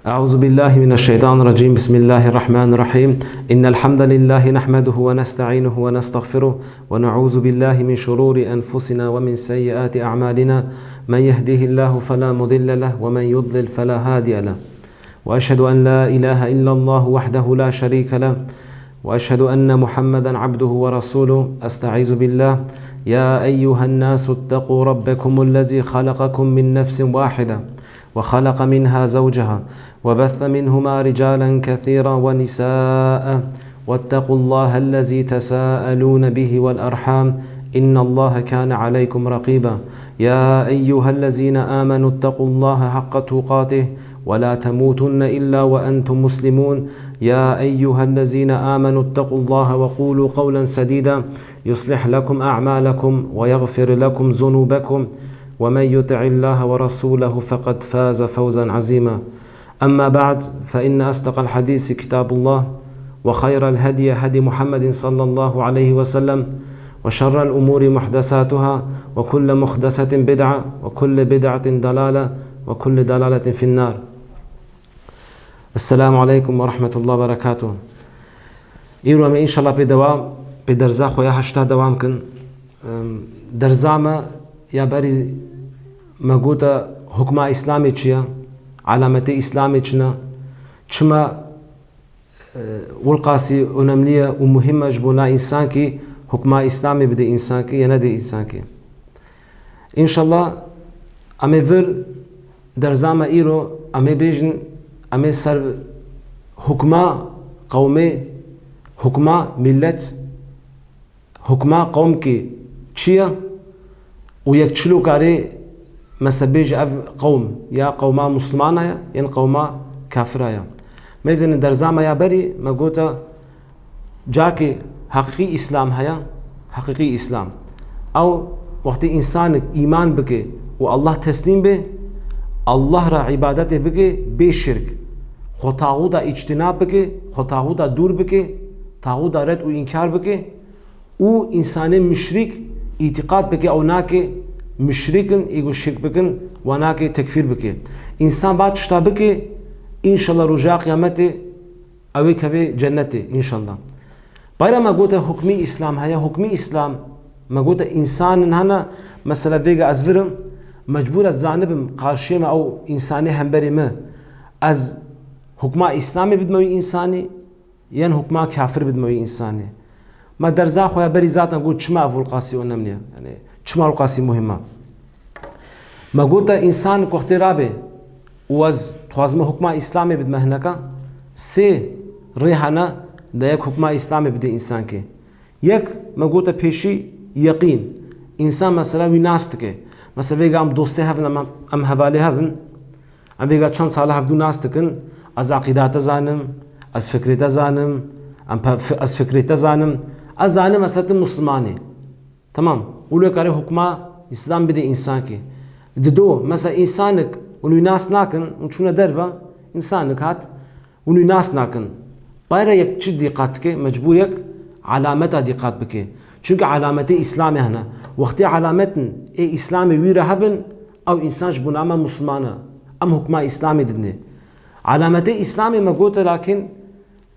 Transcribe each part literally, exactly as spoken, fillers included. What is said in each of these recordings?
أعوذ بالله من الشيطان الرجيم. بسم الله الرحمن الرحيم. إن الحمد لله نحمده ونستعينه ونستغفره، ونعوذ بالله من شرور أنفسنا ومن سيئات أعمالنا. من يهديه الله فلا مضل له، ومن يضلل فلا هادي له. وأشهد أن لا إله إلا الله وحده لا شريك له، وأشهد أن محمدا عبده ورسوله. أستعيذ بالله. يا أيها الناس اتقوا ربكم الذي خلقكم من نفس واحدة وخلق منها زوجها وبث منهما رجالا كثيرا ونساء واتقوا الله الذي تساءلون به والأرحام إن الله كان عليكم رقيبا. يا أيها الذين آمنوا اتقوا الله حق تقاته ولا تموتن إلا وأنتم مسلمون. يا أيها الذين آمنوا اتقوا الله وقولوا قولا سديدا يصلح لكم أعمالكم ويغفر لكم ذنوبكم ومن يطع الله ورسوله فقد فاز فوزا عظيما. أما بعد، فإن أصدق الحديث كتاب الله، وخير الهدي هدي محمد صلى الله عليه وسلم، وشر الأمور محدثاتها، وكل محدثة بدعة، وكل بدعة ضلالة، وكل ضلالة في النار. السلام عليكم ورحمة الله وبركاته. Îro me înşallah pê dewam, pê derza xwe ya heşta dewam kin. Em, derza me ya berî me gote hukma Îslamê çi ye? Alametê Îslamê çi ne? Çima, e, wilqasî önemli ye û muhîm e ji bo na însankî hukma Îslamê bide însankî ya nedê însankî? Înşallah em ê vir derza me îro em ê bêjin, em ê ser hukma qewmê, hukma millet, hukma qewmkî çi ye û yek çilo karê me se bêje ev qewm ya qewma Muslimana ye yan qewma kafira ye. Mêzên derza me ya berî me gote, cakê heqîqî Îslam heye, heqîqî Îslam. Ew wextê însanik îman bike û Allah teslîm be, Allah re îbadetê bike bê şirk. Xwe taxûda îctinab bike, xwe taxûda dûr bike, taxûda red û înkar bike. Û însanê muşrîk îtîqat bike, ew nake muşrîk in, ê ku şirk bikin, wa nake tekfîr bike. Însan ba tişta bike, înşallah roja qiyametê ew ê keve cennetê, înşallah. Bayra me gote hukmî Îslam heye, hukmî Îslam, me gote însan in hene, mesela vêga ez virim, mecbûr ez zanibim qarşiyê me ew însanê hemberê me, ez hukma Îslamê bidime wî însanî, yan hukma kafir bidime wî însanê. Me derza xwe ya berî zaten got çima ev wilqasî önemli ye. Yani çima wilqasî muhîm e. Me gote însan ku wextê rabe û ez dixwazime hukma Îslamê bidime hineka, sê rê hene de yek hukma Îslamê bide însankê. Yek me gote pêşî yeqîn. Însan mesela wî nas dike. Mesela vêga em dostê hev in, em, em hevalê hev in. Em vêga çend sala hevdû nas dikin, ez aqîda te zanim, ez fikrê te zanim, em pe-, fi-, ez fikrê te zanim, ez zanim mesela tu Musliman î. Temam. Û lê karê hukma Îslam bidê însankê. Dido, mesela însanik hûn wî nas nakin, hûn çûne derve, însanik hat, hûn wî nas nakin. Bayra yek çi dîqat dike, mecbûr yek alameta dîqat bike. Çunke alametê Îslamê hene. Wextê alametin ê Îslamê wî re hebin, ew însan ji bo name Musliman e. Em hukma Îslamê didinê. Alametê Îslamê me gote, lakin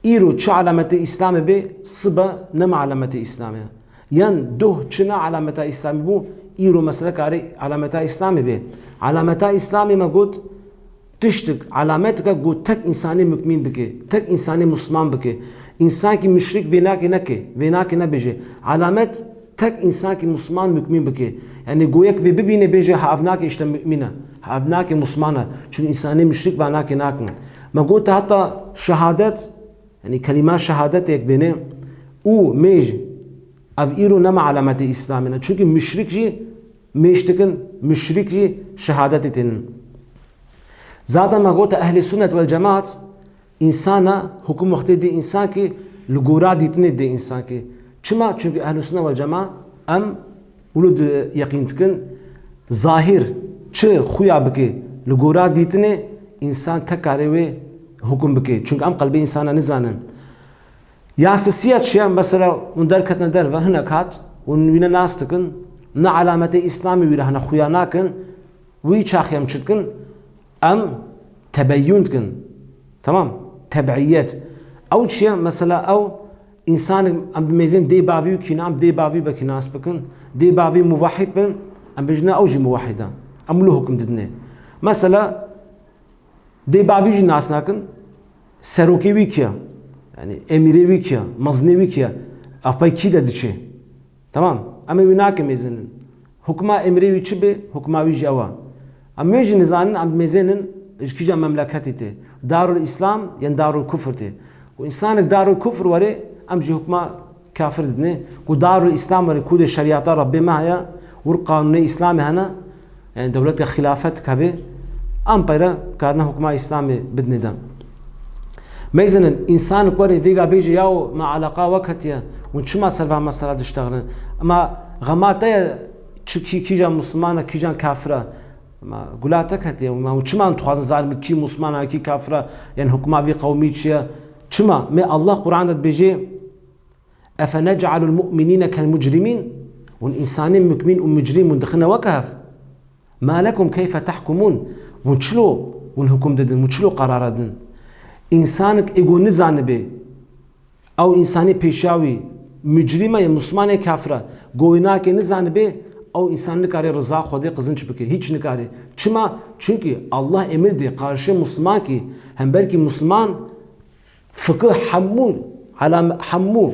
îro çi alametê Îslamê bê, sibe ne me alametê Îslamê ye. Yan doh çi ne alameta Îslamê bû, îro mesela kare alameta Îslamê bê. Alameta Îslamê me got, tiştik, alamet ke ku tek însanê mukmîn bike, tek însanê musliman bike. Însankî muşrik vê nake neke, vê nake nebêje. Alamet tek însankî musliman mukmîn bike. Yani ku yek vê bibîne bêje, ha ev nake işte mukmîn e, ha ev nake musliman e. Çünkü însanê muşrik va nake nakin. Me gote heta şehadet, yani kelîma şehadet yek bêne û mêj, ev îro nema alametê Îslamê ne. Çünkü muşrik jî mêj dikin, muşrik jî şehadetê tênin. Zaten me gote ehlê sunnet wel cemaat, însana hukum wextê dê însankî li gora dîtinê dê însankî. Çima? Çünkü ehlê sunnet wel cemaat em wilo di yeqîn dikin, zahir çi xuya bike li gora dîtinê, însan tek kare wê hukum bike. Çünkü em qelbê însana nizanin. Ya sisiya çi ye? Mesela hûn derketine derve, hinek hat, hûn wîne nas dikin, ne alametê Îslamê wî re hene xuya nakin, wî çaxî em çi dikin? Em tebeyyûn dikin. Tamam. Tebeiyet. Ew çi ye? Mesela ew însanek em bimêzin dê bavî û kî ne, em dê bavî be kî nas bikin. Dê bavî muvahhid bin, em bêjin ew jî muvahhid e. Em wilo hukm didinê. Mesela dê bavî jî nas nakin, serokê wî kî ye? Yanî emîrê wî kî ye? Mezinê wî kî ye? Ev pey kî de diçe? Tamam. Em ê wî nake mêzinin. Hukma emrê wî çi be, hukma wî jî ew e. Em wê jî nizanin, em mêzênin ji kîja memleketî tê. Darul Îslam yan Darul Kufr tê. Ku însanek Darul Kufr were, em jî hukma kafir didinê. Ku Darul Îslam were, ku dê şerîata Rebbê me heye, wir qanûnê Îslamê hene, yanî dewleta xilafet hebe, em peyre karine hukma Îslamê bidinê de. Mêzinin, însanek were vêga bêje, yaw me eleqa we ketiye, hûn çima ser van mesela diştexilin? Ema xema te ye çi kî, kîjan Musliman e, kîjan kafir e? Ema gula te ketiye, ema hûn çima dixwazin zanin kî Musliman e, kî kafir e, yanî hukma vî qewmî çi ye? Çima? Me Allah Quran de dibêje, "Efe nec'alul mu'minîne kel mucrimîn?" Hûn însanê mukmîn û mucrîm hûn dixine weke hev? "Ma lekum keyfe tahkumûn?" Hûn çilo hûn hukum didin, hûn çilo qerara din? Însanek ê go nizanibe, ew însanê pêşiya wî mucrîm e ya Musliman e kafir e, go wê nake nizanibe, ew însan nikare riza Xwedê qizinç bike, hîç nikare. Çima? Çunkî Allah emir dê qarşê Muslimankî, hemberkî Musliman, fikir hemû, alam-, hemû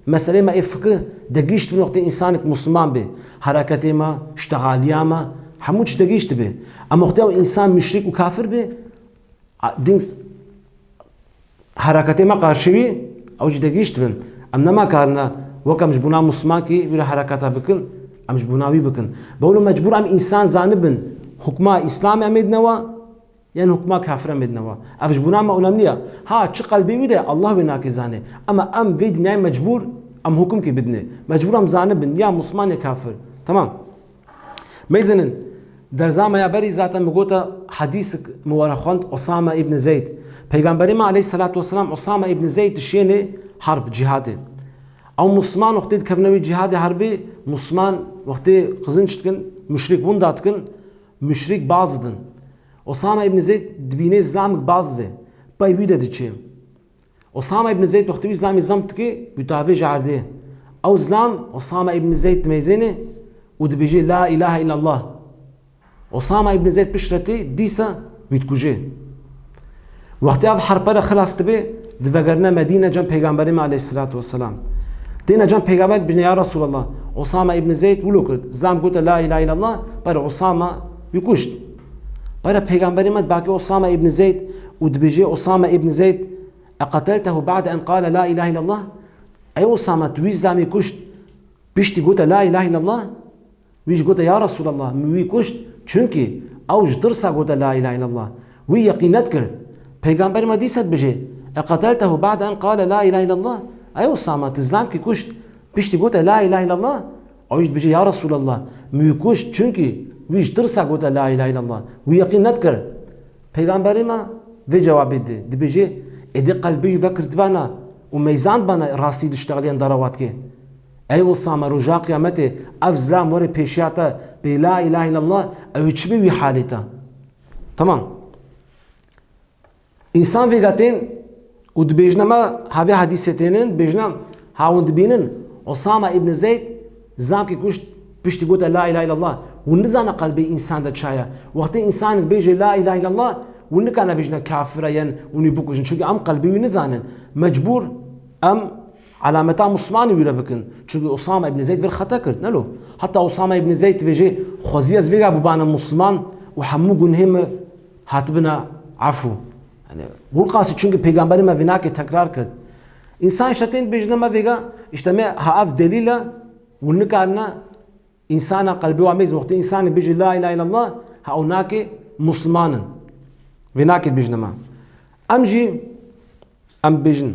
meselê me ê fikir degîşt bin wextê însanek Musliman be. Hereketê me, ştexaliya me, hemû çi degîşt be. Em wextê ew însan muşrik û kafir be, a, dings hereketê me qarşî wî, ew jî degîşt bin. Em nema karine wek em ji bona Muslimankî wî re hereketa bikin, em ji bona wî bikin. Bawlo mecbûr em însan zanibin, hukma Îslamê em ê dinewa, yan hukma kafir em ê dinewa. Ev ji bona me önemli ya. Ha, çi qelbê wî de Allah wê nake zanê. Ema em vê dinyayê mecbûr em hukumkî bidinê. Mecbûr em zanibin ya Musliman ya kafir. Tamam. Mêzinin, derza me ya berî zaten min gota hedîsik min were xwend Osame îbn Zeyd. Peygamberê me aleyhisselatu vesselam Osame îbn Zeyd dişêne harb, cihadê. Ew Musliman wextê dikevine wê cihadê herbê, Musliman wextê qizinç dikin, muşrik winda dikin, muşrik baz didin. Osame îbn Zeyd dibîne zilamik baz dide. Pey wî de diçe. Osame îbn Zeyd wextê wî zilamî zem dike, wî tavê ji erdê. Ew zilam Osame îbn Zeyd dimeyzêne û dibêje, "La ilahe illallah." Osame îbn Zeyd piştre tê, dîsa wî dikuje. Wextê ev herpere xilas dibe, divegerine Medîne cem Peygamberê me aleyhisselatu vesselam. Têne cem Peygamber dibêjne, "Ya Resulallah, Osame îbn Zeyd wilo kir, zilam gote la ilahe illallah, pere Osame wî kuşt." Pere Peygamberê me dibake Osame îbn Zeyd û dibêje, Osame îbn Zeyd, "Eqeteltehu ba'de en qale la ilahe illallah?" Ey Osame, tu wî zilamî kuşt, piştî gote la ilahe illallah? Wî jî gote, "Ya Resulallah, min wî kuşt, çunkî ew ji tirsa gote la ilahe illallah. Wî yeqîn nedikir." Peygamberê me dîsa dibêje, "Eqeteltehu ba'de en qale la ilahe illallah?" Ey Osame, tu zilamkî kuşt, piştî gote la ilahe illallah? Ew jî dibêje, "Ya Resulallah, min wî kuşt, çunkî wî ji tirsa gote la ilahe illallah. Wî yeqîn nedikir." Peygamberê me vê cewabê dide. Dibêje, êdî qelbê wî vekirtibana û meyzandibana rastî diştexilî yan derewa dike. Ey Osame, roja qiyametê ev zilam were pêşiya te bê la ilahe illallah, ew ê çi bê wî halê te? Tamam. Însan vêga tên û dibêjine me, ha vê hedîsê tênin, dibêjine, ha hûn dibînin, Osame îbn Zeyd zilamkî kuşt, piştî gote la ilahe illallah. Hûn nizane qelbê însan de çaye. Wextê însanek bêje la ilahe illallah, hûn nikane bêjine kafir e, yan hûn wî bikujin. Çunkî em qelbê wî nizanin. Mecbûr em alameta Muslimanî wî re bikin. Çunkî Osame îbn Zeyd vir xeta kir, ne lo? Heta Osame îbn Zeyd dibêje, xwezî ez vêga bibana Musliman û hemû gunhê min hatibina efû. Yani, wilqasî çunkî Peygamberê me vê nakê tekrar kir. Însan îşte tên dibêjine me vêga, îşte me ha ev delîl e, hûn nikarine însana qelbê wa mêz, wextê însanê bêje la ilahe illallah, ha ew nakê Musliman in. Vê nakê dibêjine me. Em jî Em bêjin,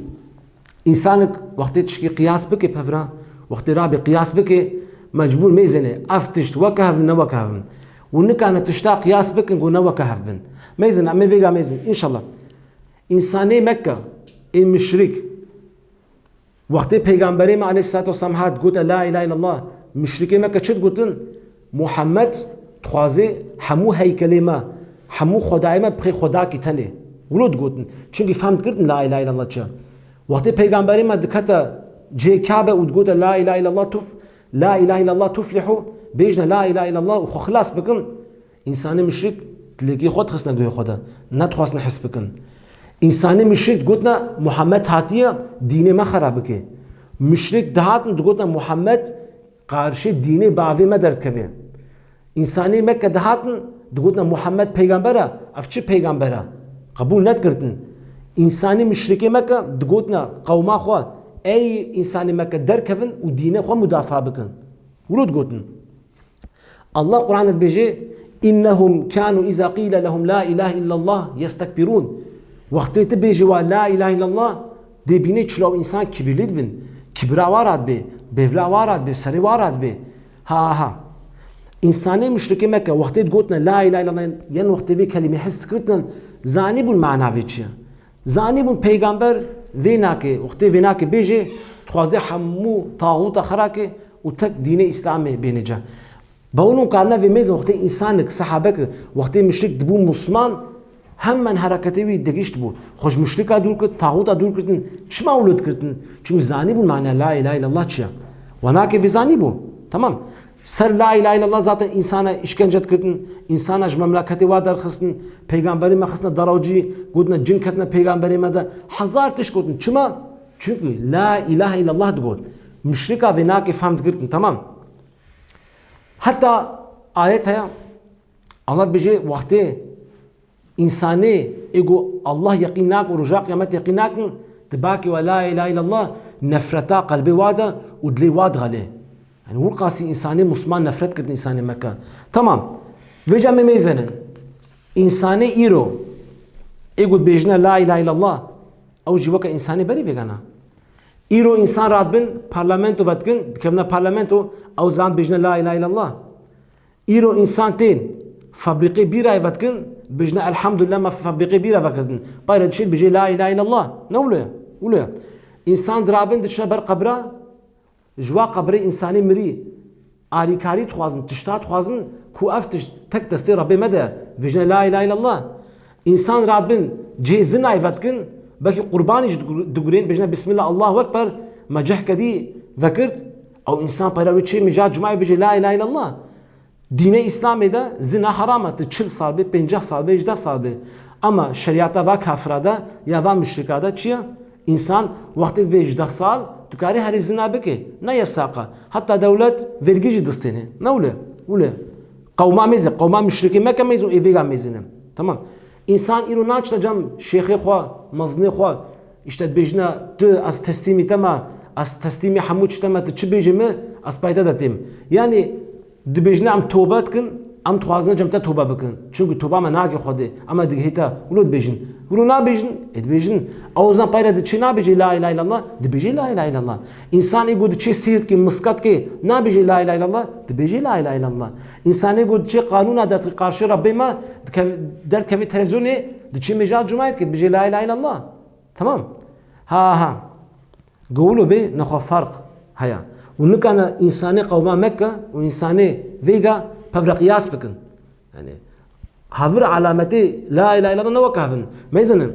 însanek wextê tişkî qiyas bike pevra, wextê rabê qiyas bike, mecbûr mêzêne ev tişt weke hev in, ne weke hev in. Û nikane tişta qiyas bikin ku ne weke hev bin. Mêzin, em ê vêga mêzin, înşallah. Însanê Mekke, ê muşrik, wextê Peygamberê me aleyhissalatu vesselam hat, gote, "La ilahe illallah", muşrikê Mekke çi digotin? "Muhammed dixwaze hemû heykelê me, hemû xwedayê me bixê xwedakî tenê." Wilo digotin. Çimkî fehm dikirtin la ilahe illallah çi. Wextê peygamberê me dikete cihê Kabe û digote la ilahe illallah tuf, la ilahe illallah tuflihu, bêjne la ilahe illallah û xwe xilas bikin. Însanê muşrik dilekî xwe dixistine guhê xwe de. Nedixwastin his bikin. Însanê muşrik gotine Muhammed hatiye dînê me xera bike. Muşrik dihatin digotine Muhammed qarşê dînê bavê me derdikeve. Însanê Mekke dihatin, digotin Muhammed peygamber e, ev çi peygamber e? Qebûl nedikirtin. Însanê muşrikê Mekke digotin qewma xwe, ey însanê Mekke derkevin û dînê xwe mudafaa bikin. Wilo digotin. Allah Quran dibêje, "İnnehum kanu iza qîle lehum la ilahe illallah yestekbirûn." Wextê tu bêjî wa la ilahe illallah, dê bînê çilo û însan kibirlî dibin. Kibra wa radibê, bêvla wa radibê, serê wa radibê. Ha ha. Însanê muşrikê Mekke wextê digotine la ilahe illallah, yên wextê vê kelîmê his dikirtin, zanîbûn mana vê çi ye. Zanîbûn peygamber vê nake, wextê vê nake bêjê, dixwaze hemû taxûta xera ke û tek dînê Îslamê bêne ca. Bawno karine vê mêzin wextê însanek, sehabek, wextê muşrik dibû musman, hemen hereketê wî digişt bû. Xwe ji muşrika dûr kir, taxûta dûr kirtin. Çima wilo dikirtin? Çimkî zanîbûn mana la ilahe illallah çi ye. Wa nake vê zanîbû. Tamam. Ser la ilahe illallah zaten însana îşkence dikirtin, însana ji memleketê wa derxistin, peygamberî me xistine derawcî, gotine cin ketine peygamberê me de. Hezar tişt gotin. Çima? Çimkî la ilahe illallah digot. Muşrika vê nake fehm dikirtin. Tamam. Heta ayet heye, Allah dibêje, wextê însanê ê ku Allah yeqîn nakin û roja qiyamet yeqîn nakin, di bakê we la ilahe illallah nefreta qelbê wa de û dilê wa dixelê. Yani, wilqasî însanê musliman nefret kirin însanê Mekke. Tamam. Vêca me mêzenin. Însanê îro ê ku dibêjine la ilahe illallah, ew jî weke însanê berî vêgana. Îro însan radibin parlamento vedikin, dikevine parlamento, ew zan dibêjine la ilahe illallah. Îro însan tên fabrîqê bîrayê vedikin, dibêjine elhamdulillah me fabrîqê bîra vekirtin. Payre dişê dibêjê la ilahe illallah. Ne wilo ye? Wilo ye. Însan dirabin diçine ber qebra, ji wa qebrê însanê mirî alîkarî dixwazin, tişta dixwazin ku ev tişt tek destê Rebbê me de ye. Dibêjine la ilahe illallah. Însan radibin cihê zinayê vedikin, belkî qurbanî jî digur-, digurên, dibêjine bismillah, Allahu Ekber, me ceh kedî vekirt. Ew însan peyra wê çê mijat cumayê bêje la ilahe illallah. Dînê Îslamê de zina heram e, tu çil sal bê, pênceh sal bê, hejdeh sal bê. Ama şeriyata va kafira de ya va muşrika de çi ye? Însan wextê dibe hejdeh sal, tu karî herî zina bike. Ne yesaq e. Heta dewlet vergî jî distêne. Ne wile? Wile. Qewma mêze, qewma muşrikê Mekke mêze û ê vêga mêze ne. Tamam. Însan îro naçine cem şêxê xwe, mezinê xwe, îşte dibêjine, tu, ez teslîmî te me, ez teslîmî hemû tişt te me, tu çi bêjî min, ez pey te de têm. Yanî, dibêjine em tobe dikin, em dixwazine cem te tobe bikin. Çimkî toba me nake Xwedê, em ê digihê te. Wilo dibêjin. Wilo nabêjin, ê dibêjin. Ew zan peyre diçê nabêjê la ilahe illallah, dibêjê la ilahe illallah. Însan ê ku diçê sihir dikê, misket dikê, nabêjê la ilahe illallah, dibêjê la ilahe illallah. Însanê ku diçê qanûna derdikê qarşê Rebbê me, dikev-, derdikevê televîzyonê, diçê mêja cumayê dikê, dibêjê la ilahe illallah. Tamam. Ha ha. Gowilo bê nexwe ferq heye. Û nikane însanê qewma Mekke û însanê vêga pevre qiyas bikin. Yani, havir alametê la ilahe illallah ne weke hev in. Mêzinin.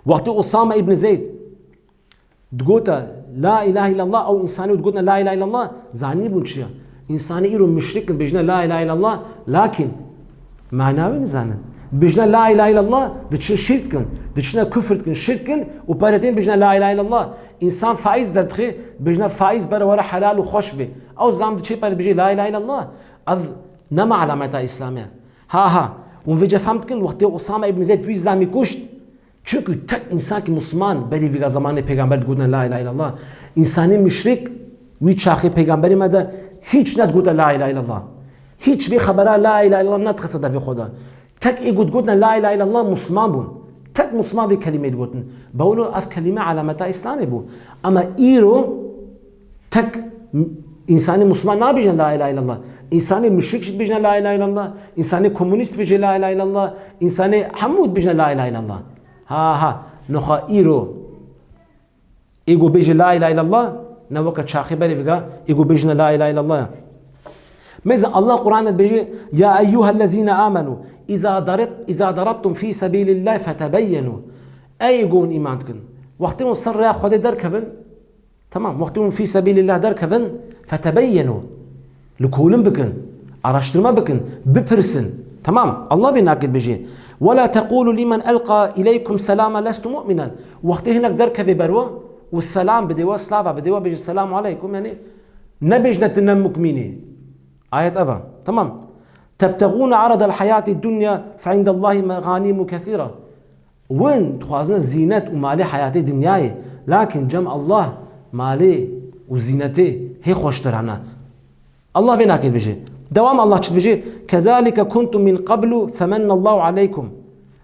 Wextê Usame îbn Zeyd digote la ilahe illallah, ew însanê û digotine la ilahe illallah, zanîbûn çi ye? Însanê îro muşrik in, bêjine la ilahe illallah, lakin mana wê nizanin. Bêjine la ilahe illallah, diçin şirk dikin, diçine kufr dikin, şirk dikin û pere tên bêjine la ilahe illallah. Însan faîz derdixê, bêjine faîz bere were helal û xweş bê. Ew zam diçê pere bêjê la ilahe illallah. Ev nema alameta Îslamê. Ha ha. Hûn vêce fehm dikin, wextê Usame îbn Zeyd wî zlamî kuşt, çimkî tek însankî Musliman berî vîga zamanê pêgamber digotin la ilahe illallah. Însanê muşrik wî çaxê pêgamberê me de hîç nedigote la ilahe illallah. Hîç vê xebera la ilahe illallah nedixiste devê xwe de. Tek ê ku digotin la ilahe illallah Musliman bûn. Tek Musliman vê kelîmeyê digotin. Bawlo ev kelîme alameta Îslamê bû. Ama îro tek m-, însanê Musliman nabêjin la ilahe illallah. Însanê muşrik jî dibêjine la ilahe illallah. Însanê komunîst dibêje la ilahe illallah. Însanê hemû dibêjine la ilahe illallah. Ha ha. Niha îro ê ku bêje la ilahe illallah, ne weke çaxê berê viga, ê ku bêjine la ilahe illallah. Mêze Allah Qur'an de dibêje, "Ya eyyuhellezîne amenu, Îza darib, îza darabtum fî sebîlillâh fetebeyyenu. Ey êgo hûn îman dikin. Wextê hûn ser rêya Xwedê derkevin, temam, wextê hûn fî sebîlillâh derkevin, fetebeyyenu. Li kolin bikin, araştirme bikin, bipirsin. Temam, Allah vê nakê dibêje. Wela teqûlu lîmen elqa îleykum selâme lestu mu'minen. Wextê hinek derkevê ber we û selam bidê we, slava bidê we, bêje selamu aleykum, yanî nebêjne tu ne mukmîn î. Ayet ev e. Temam. Tebtexûne aradel heyatî dunya fe indellahî meganîmu kethîra. Win dixwazine zînet û malê heyatê dinyayê, lakin cem Allah malê û zînetê hê xweştir hene. Allah vê nakê dibêje. Dewam Allah çi dibêje? Kezalike kuntum min qablu femennallahu aleykum.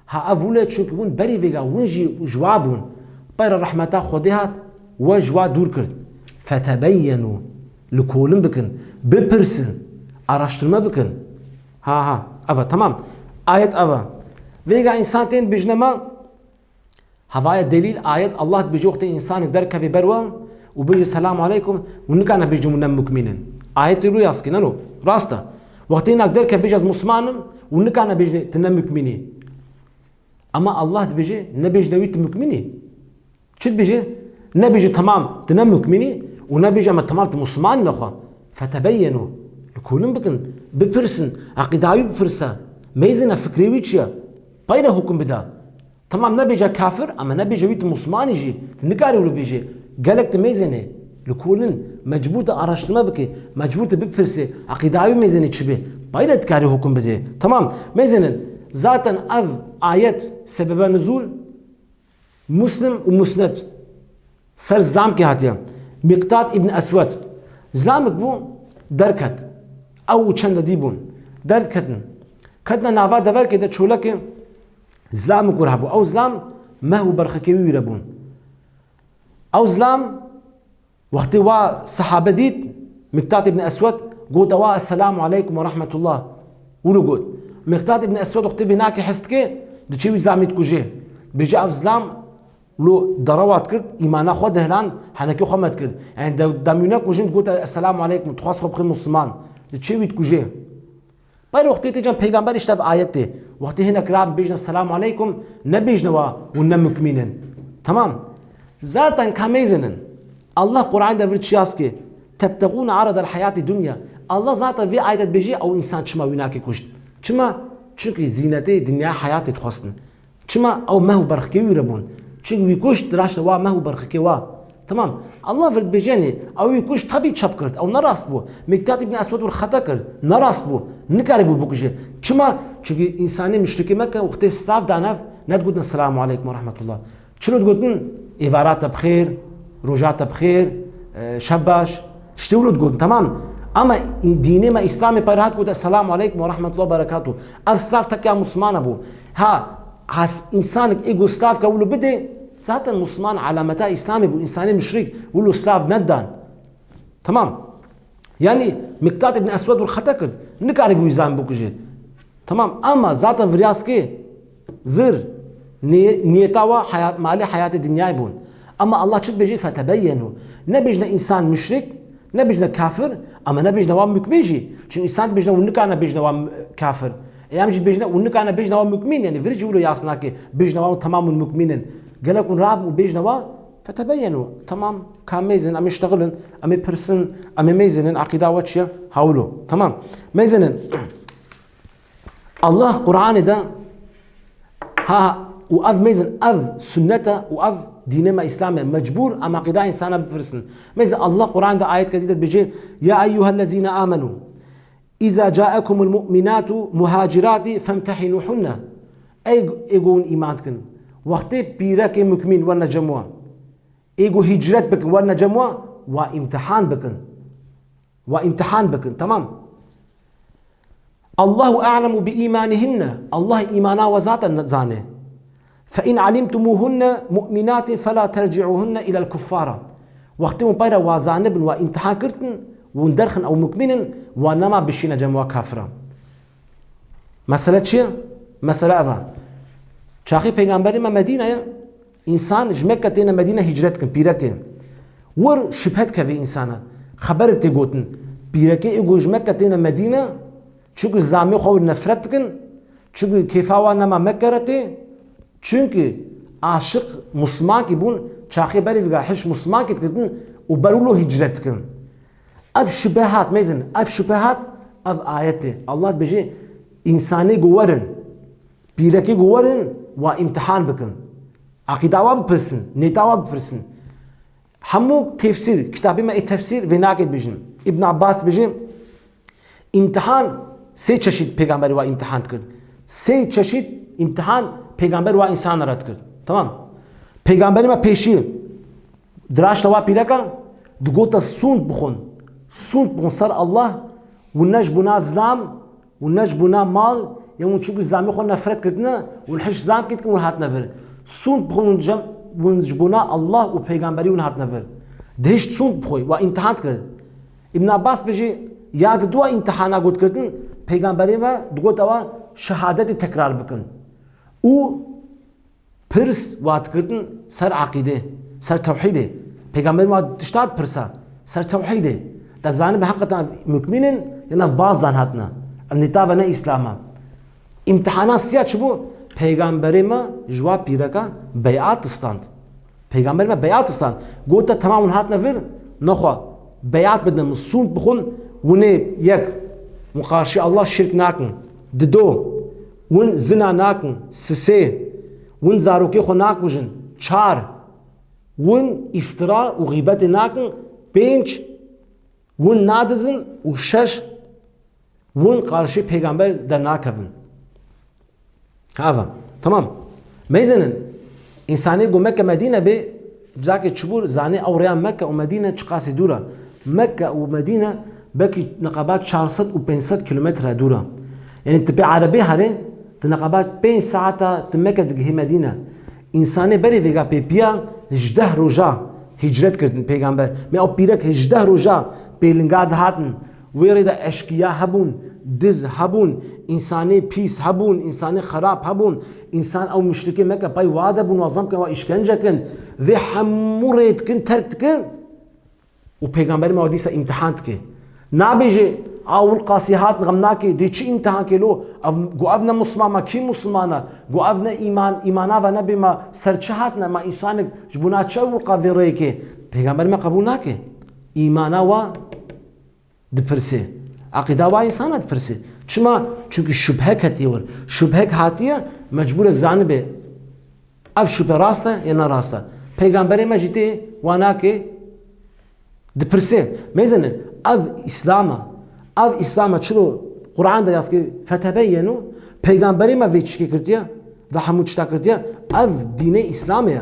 Ha ev wile çunki win berî vêga win jî ji wa bûn. Peyra rehmeta Xwedê hat, we ji wa dûr kir. Fetebeyyenu, li kolin bikin, bipirsin, araştirme bikin. Ha ha, ev e, temam. Ayet ev e. Vêga însan tên dibêjne me, hevaya delîl, ayet, Allah dibêje wextê însanek derkevê ber we û bêje selamu aleykum, û nikane bêje hûn ne mukmîn in. Ayetê lo yaskî, neno, rast e. Wextê hinek derkeve bêje ez musliman im û nikane bêje tu ne mukmîn î. Ama Allah dibêje, nebêjne wî tu mukmîn î. Çi dibêje? Nebêje temam tu ne mukmîn î û nebêje ama temam tu musliman î nexwe. Fetebeyyenu. Li kolin bikin, bipirsin, eqîda wî bipirse. Meyzêne fikrê wî çi ye? Peyre hukm bide. Temam nebêje kafir ama nebêje wî tu musliman î jî. Tu nikarî wilo bêje. Gelek tu meyzêne. Li kolin mecbûr tu araştirme bike, mecbûr tu bipirse, eqîda wî meyzêne çi be. Peyre dikarî hukm bide. Temam. Meyzênin. Zaten ev ayet sebebe nuzul Muslim û Musned ser zilamkê hatiye. Miqdad ibn Eswed. Zilamek bû, derket. Ew û çend dî bûn. Derketin. Ketine nava deverkê de, çolekê, zilamek wir hebû. Ew zilam meh û berxikê wî wîre bûn. Ew zilam wextê wa sehabe dît, Miqdad ibn Eswed, got ewa, "Esselamu aleykum ve rahmetullah." Wilo got. Miqdad ibn Eswed wextê vê nakê his dike, diçe wî zilamî dikuje. Bêje ev zilam lo derewa dikird, îmana xwe dihiland, henekê xwe me dikird. Yanî de-, demûne kujin digot, "Esselamu aleykum", dixwast xwe bixê musliman. Diçe wî dikuje. Peyre wextê tê cem peygamber îşte ev ayet tê. Wextê hinek rabin bêjne selamu aleykum, nebêjne wa hûn ne mukmîn in. Temam. Zaten ka mêzinin. Allah Qur'an de vir çi yaz ki? Tebtexûne aradel heyatî dunya. Allah zaten vê ayet dibêje ew însan çima wî nakê kuşt. Çima? Çunkî zînetê dinya heyatê dixwestin. Çima? Ew meh û berxikê wî re bûn. Çimkî wî kuşt, diraşte wa meh û berxikê wa. Temam. Allah vir dibêje, yanî, ew wî kuşt, tabî çap kir. Ew nerast bû. Miqdad ibn Eswed wir xeta kir. Nerast bû. Nikarîbû bikuje. Çima? Çimkî însanê muşrikê Mekke wextê silav dane, nedigotin, "Selamu aleykum ve rahmetullah." Çilo digotin? "Êvara te bi xêr, roja te bi xêr, e, şeb baş." Tiştê wilo digotin, temam. Ama dînê me Îslamê pey re hat gote, "Selamu aleykum ve rahmetullah ve berekatuh." Ev silav teke ya Muslimana bû. Ha, has, însanek ê ku silav ke wilo bide, zaten Musliman alameta Îslamê bû, însanê muşrik wilo silav nedan. Temam. Yanî Miqdad ibn Eswed wir xeta kir. Nikarîbû wî zan bikuje. Temam, ama zaten vir yaz ki, vir niye-, niyeta wa heyat, malê heyatê dinyayê bûn. Ama Allah çi dibêje? Fetebeyyenu. Nebêjne însan muşrik, nebêjne kafir, ama nebêjne wa mukmîn jî. Çimkî însan dibêjne û nikane bêjne wa mu-, kafir. Ê em jî dibêjne û nikane bêjne wa mukmîn, yanî vir jî wilo yas nake, bêjne wa temam hûn mukmîn in. Gelek hûn rabin û bêjne wa, fetebeyyenu. Temam, ka mêzin, em ê ştexilin, em ê pirsin, em ê mêzinin, eqîda we çi ye? Hawlo. Temam. Mêzinin. Allah Qur'anê de, ha, û ev mêzin, ev sunnet e û ev dînê me Îslam e. Mecbûr em eqîda însana bipirsin. Mêzin, Allah Qur'an de ayet kedî de dibêje, "Ya eyyuhellezîne amenû, îza caekumul mu'minatu muhacirati femtehinuhunne." Ey, ê ku hûn îman dikin. Wextê pîrekê mukmîn werine cem we. Ê ku hicret bikin, werine cem we, wa îmtihan bikin. Wa îmtihan bikin, temam. Allahu a'lemu bi îmanihinne. Allah îmana we zaten zane. Fe in alimtumuhunne mu'minatin fela terci'uhunne ilel kuffara. Wextê hûn peyre wa zanibin, wa îmtihan kirtin, hûn derxin ew mukmîn in, wa nema bişîne cem wa kafira. Mesele çi ye? Mesele ev e. Çaxê Peygamberê me Medîne ye, însan ji Mekke têne Medîne hicret dikin, pîrek tên. Wir şubhe dikeve însana. Xeberek tê gotin. Pîrekê ê ku ji Mekke têne Medîne, çunku zamê xwe wir nefret dikin, Çunku kêfa wan nema Mekke re tê, çunku aşiq muslimankî bûn, çaxê berê vîga hişk muslimankî dikirdin û ber wilo hicret dikin. Ev şübhe hat, mêzin, ev şübhe hat, ev ayetê. Allah dibêje, însanê ku werin, pîrekê ku werin, wa îmtihan bikin. Aqîda wa bipirsin, nêta wa bipirsin. Hemû tefsîr, kitabê me ê tefsîr vê nakê dibêjin. Îbn Abbas dibêje, îmtihan sê çeşît pêgamberê wa îmtihan dikir. Sê çeşît îmtihan pêgamber wa însana re dikir. Tamam. Pêgamberê me pêşî diraşta wa pîreka digota sûnd bixwin. Sûnd bixwin ser Allah û ne ji bona zilam û ne ji bona mal, ya hûn çûk zilamê xwe nefret kirtine, hûn hiş zilamkî dikin, hûn hatine vir. Sûnd bixwin hûn cem-, hûn ji bona Allah û pêgamberî hûn hatine vir. Di hişt sûnd bixwe, wa îmtihan dikir. Îbn Abbas bêje, ya di dua îmtihana got kirtin, pêgamberê me digot ewa şehadetê tekrar bikin. Û pirs wa dikirdin ser aqîdê, ser tewhîdê. Pêgamberê me tişta dipirsa, ser tewhîdê. Da zanibe heqetan mukmin in, ya ne bazdan hatine. Ev nîta ve ne Îslam e. Îmtihana siya çi bû? Pêgamberê me ji wa pîreka beyat distand. Pêgamberê me beyat distand. Gote, temam, hûn hatine vir, nexwe beyat bidin, min sûnd bixwin, hûn ê yek, hûn qarşî Allah şirk nakin. Dido, hûn zina nakin. Sisê, hûn zarokê xwe nakujin. Çar, hûn îftira û xîbetê nakin. Pênc, hûn nadizin. Û şeş, hûn qarşî pêgamber dernakevin. Hava, tamam. Mêzinin, însanê ku Mekke Medîne bê, cakê çibûr, zanê ew rêya Mekke û Medîne çiqasî dûr e. Mekke û Medîne belkî neqeba çar sed û pênc sed kilometre dûr e. Yanî tu pê erebê herê, tu neqeba pênc saeta tu Mekke digihî Medîne. Însanê berê vêga pê piya hejdeh roja hicret kirdin pêgamber. Me ew pîrek hejdeh roja pê linga dihatin. Wê rê de eşkiya hebûn, diz hebûn, însanê pîs hebûn, însanê xerab hebûn, însan ew muşrikê Mekke pey wa de bûn, wa zam kin, wa îşkence kin. Vê hemû rê dikin, terk dikin. Û pêgamberê me dîsa îmtihan dike. Nabêje, a wil qasî hat, xem nake, dê çi îmtihan kê lo? Ev, gu ev ne Musliman ma, kî Musliman e? Gu ev ne îman, îmana ve nebê ma, ser çi hatine ma, însanek ji bona çi ew wil qa vê rêyekê? Pêgamberê me qebûl nake. Îmana wa dipirsê. Aqîda wa însana dipirsê. Çima? Çunku şubhek hetiye wir. Şubhek hatiye, mecbûrek zanibe ev şubhe rast e ya ne rast e. Peygamberê me jî tê wa nake, dipirsê. Mêzinin, ev Îslam e. Ev Îslam e. Çilo Quran de yaskê fetebeyyenu, peygamberê me vê çikê kirtiye ve hemû çita kirtiye. Ev dînê Îslamê ye.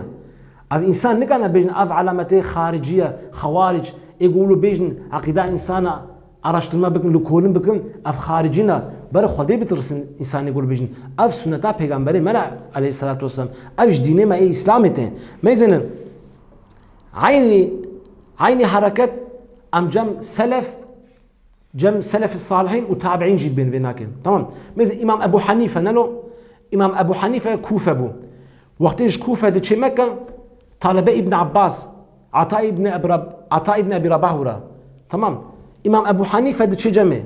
Ev însan nikane bêjin ev alametê xaricî ye, xewaric. Ê ku wilo bêjin, eqîda însana araştirme bikin, lêkolin bikin, ev xaricî ne. Ber Xwedê bitirsin însanê ku wilo bêjin. Ev sunneta pêgamberê me ne, aleyhisselatu vesselam. Ev ji dînê me ê Îslamê tê. Mêzinin, eynî, eynî hereket em cem selef, cem selef salihîn û tabiîn jî bên vê nakin. Tamam. Mêzin Îmam Ebu Hanife ne lo? Îmam Ebu Hanife Kufe bû. Wextê ji Kufe diçê Mekke, talebe Îbn Abbas, Ata Îbn Ebi Rab-, Ata Îbn Ebî Rabah wira. Tamam. Îmam Ebu Hanife diçê cemê.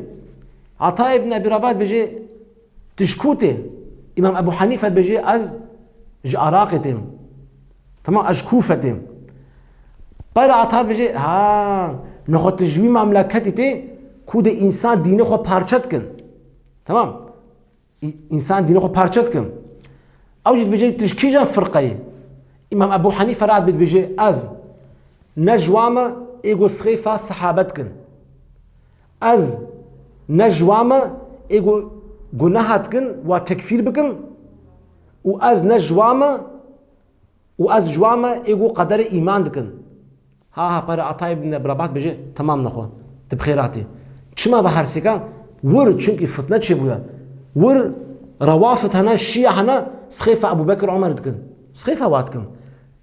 Ata Îbn Ebî Rabah dibêje, tu ji ku tê? Îmam Ebu Hanife dibêje, ez ji Iraqê têm. Tamam, ez ji Kufe têm. Pere Ata dibêje, ha, nexwe tu ji wî memleketî tê, ku dê însan dînê xwe parçe dikin. Tamam. Î-, însan dînê xwe parçe dikin. Ew jî dibêje, tu ji kîjan firqeyê? Îmam Ebu Hanife re dibêje, ez ne ji wan me ê ku sixêfa sehabe dikin. Ez ne ji wan me ê ku guneha dikin, wa tekfîr bikim. Û ez ne ji wan me, û ez ji wan me ê ku qederê îman dikin. Ha, ha, pere Ata Îbn Ebi Rabah dibêje, temam nexwe, tu bi xêr hatî. Çima ve her sêka? Wir, çunkî fitne çêbûye. Wir, Rawafid hene, Şîa hene, sixêfa Ebu Bekir Omer dikin. Sixêfa wa dikin.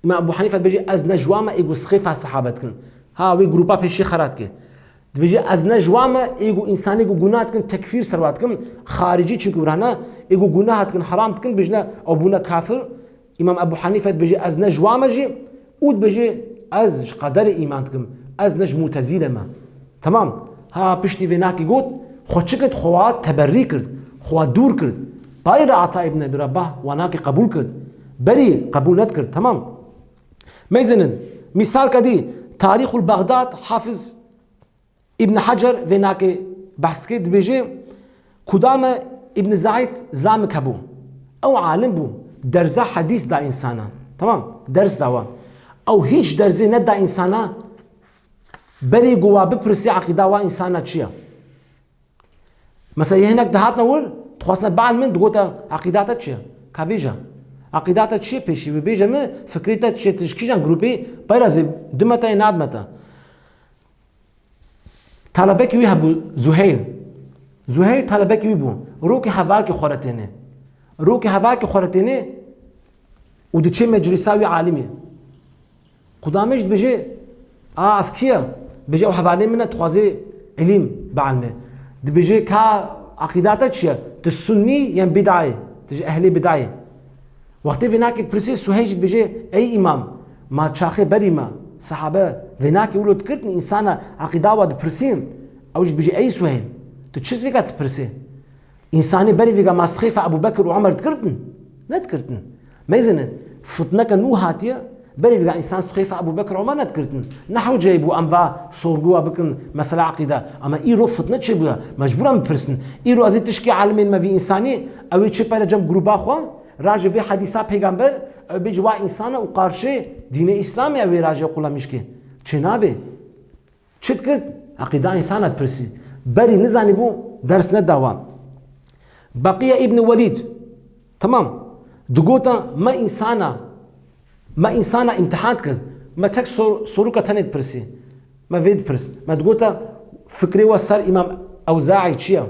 Îmam Ebu Hanife dibêje, ez ne ji wan me ê ku sixêfa sehabe dikin. Ha, wê grupa pêşî xera dike. Dibêje, ez ne ji wan me ê ku însanê ku gunah dikin, tekfîr ser wa dikim, xaricî çunkî wir hene, ê ku gunah dikin, heram dikin, bêjine, ew bûne kafir. Îmam Ebu Hanife dibêje, ez ne ji wan me jî, û dibêje, ez ji qederê îman dikim, ez ne ji Mutezîle me. Temam. Ha, piştî vê nakî got, xwe çi kir, xwe wa teberî kir, xwe wa dûr kir. Bayra Ata ibn Ebi Rabah wanakê qebûl kir. Berî qebûl nedikir, temam. Meyzinin, mîsalka dî, Tarîxul Bexdad, Hafiz Îbn Hecer vê nakê behs dike, dibêje, Kudame Îbn Zeyd zilamik hebû. Ew alim bû, derza hedîs da însana. Temam, ders da wan. Ew hîç derzê neda însana, berî ku wa bipirsî eqîda wa însana çi ye. Mesela yê hinek dihatine wir, dixwazine bielmin, digote, eqîda te çi ye? Ka bêje. Eqîda te çi ye pêşî? Wê bêje min, fikrê te çi ye? Tu ji kîjan grûpê? Peyra zê dime te yê nadime te. Talebekî wî hebû, Zuheyl. Zuheyl talebekî wî bû. Rokê hevalkê xwe re têne. Rokê hevalkê xwe re têne û diçe meclîsa wî alimê. Qudamê jî dibêje, "A, ev kî ye?" Dibêje, "Ew hevalê min e, dixwaze îlim bielme." Dibêje, "Ka eqîda te çi ye? Tu sunnî yan bid'a yî? Tu ji ehlê bid'a yî?" Wextê vênakê dipirsê, Suheyl jî dibêje, "Ey îmam, ma çaxê berî me, sehabe vênakê wilo dikirdin, însana eqîda wa dipirsîn." Ew jî dibêje, "Ey Suheyl, tu çi vêga dipirsê?" Însanê berî vêga ma sixêfa Ebû Bekir û Omer dikirdin? Nedikirdin. Meyzinin, fitneke nû hatiye, berî vêga însan sixêfa Ebû Bekir Omer nedikirdin. Ne hewceyê bû em va sorguwa bikin mesela eqîde. Ama îro fitne çêbûye. Mecbûr em bipirsin. Îro ez ê tişkî alimên me vî însanî, ew ê çê pere cem grûba xwe, rajê vê hedîsa pêgamber, ew bê ciwa însana û qarşê dînê Îslamê ew ê rajê qula mişkê. Çênabe. Çi dikirt? Eqîda însana dipirsî. Berî nizanîbû, ders neda wan. Beqiye Îbn Welîd. Temam. Digota, me însana, me însana îmtihan dikir. Me tek sor-, soruka tenê dipirsî. Me vê dipirs. Me digota, fikrê we ser Îmam Ewzaî çi ye?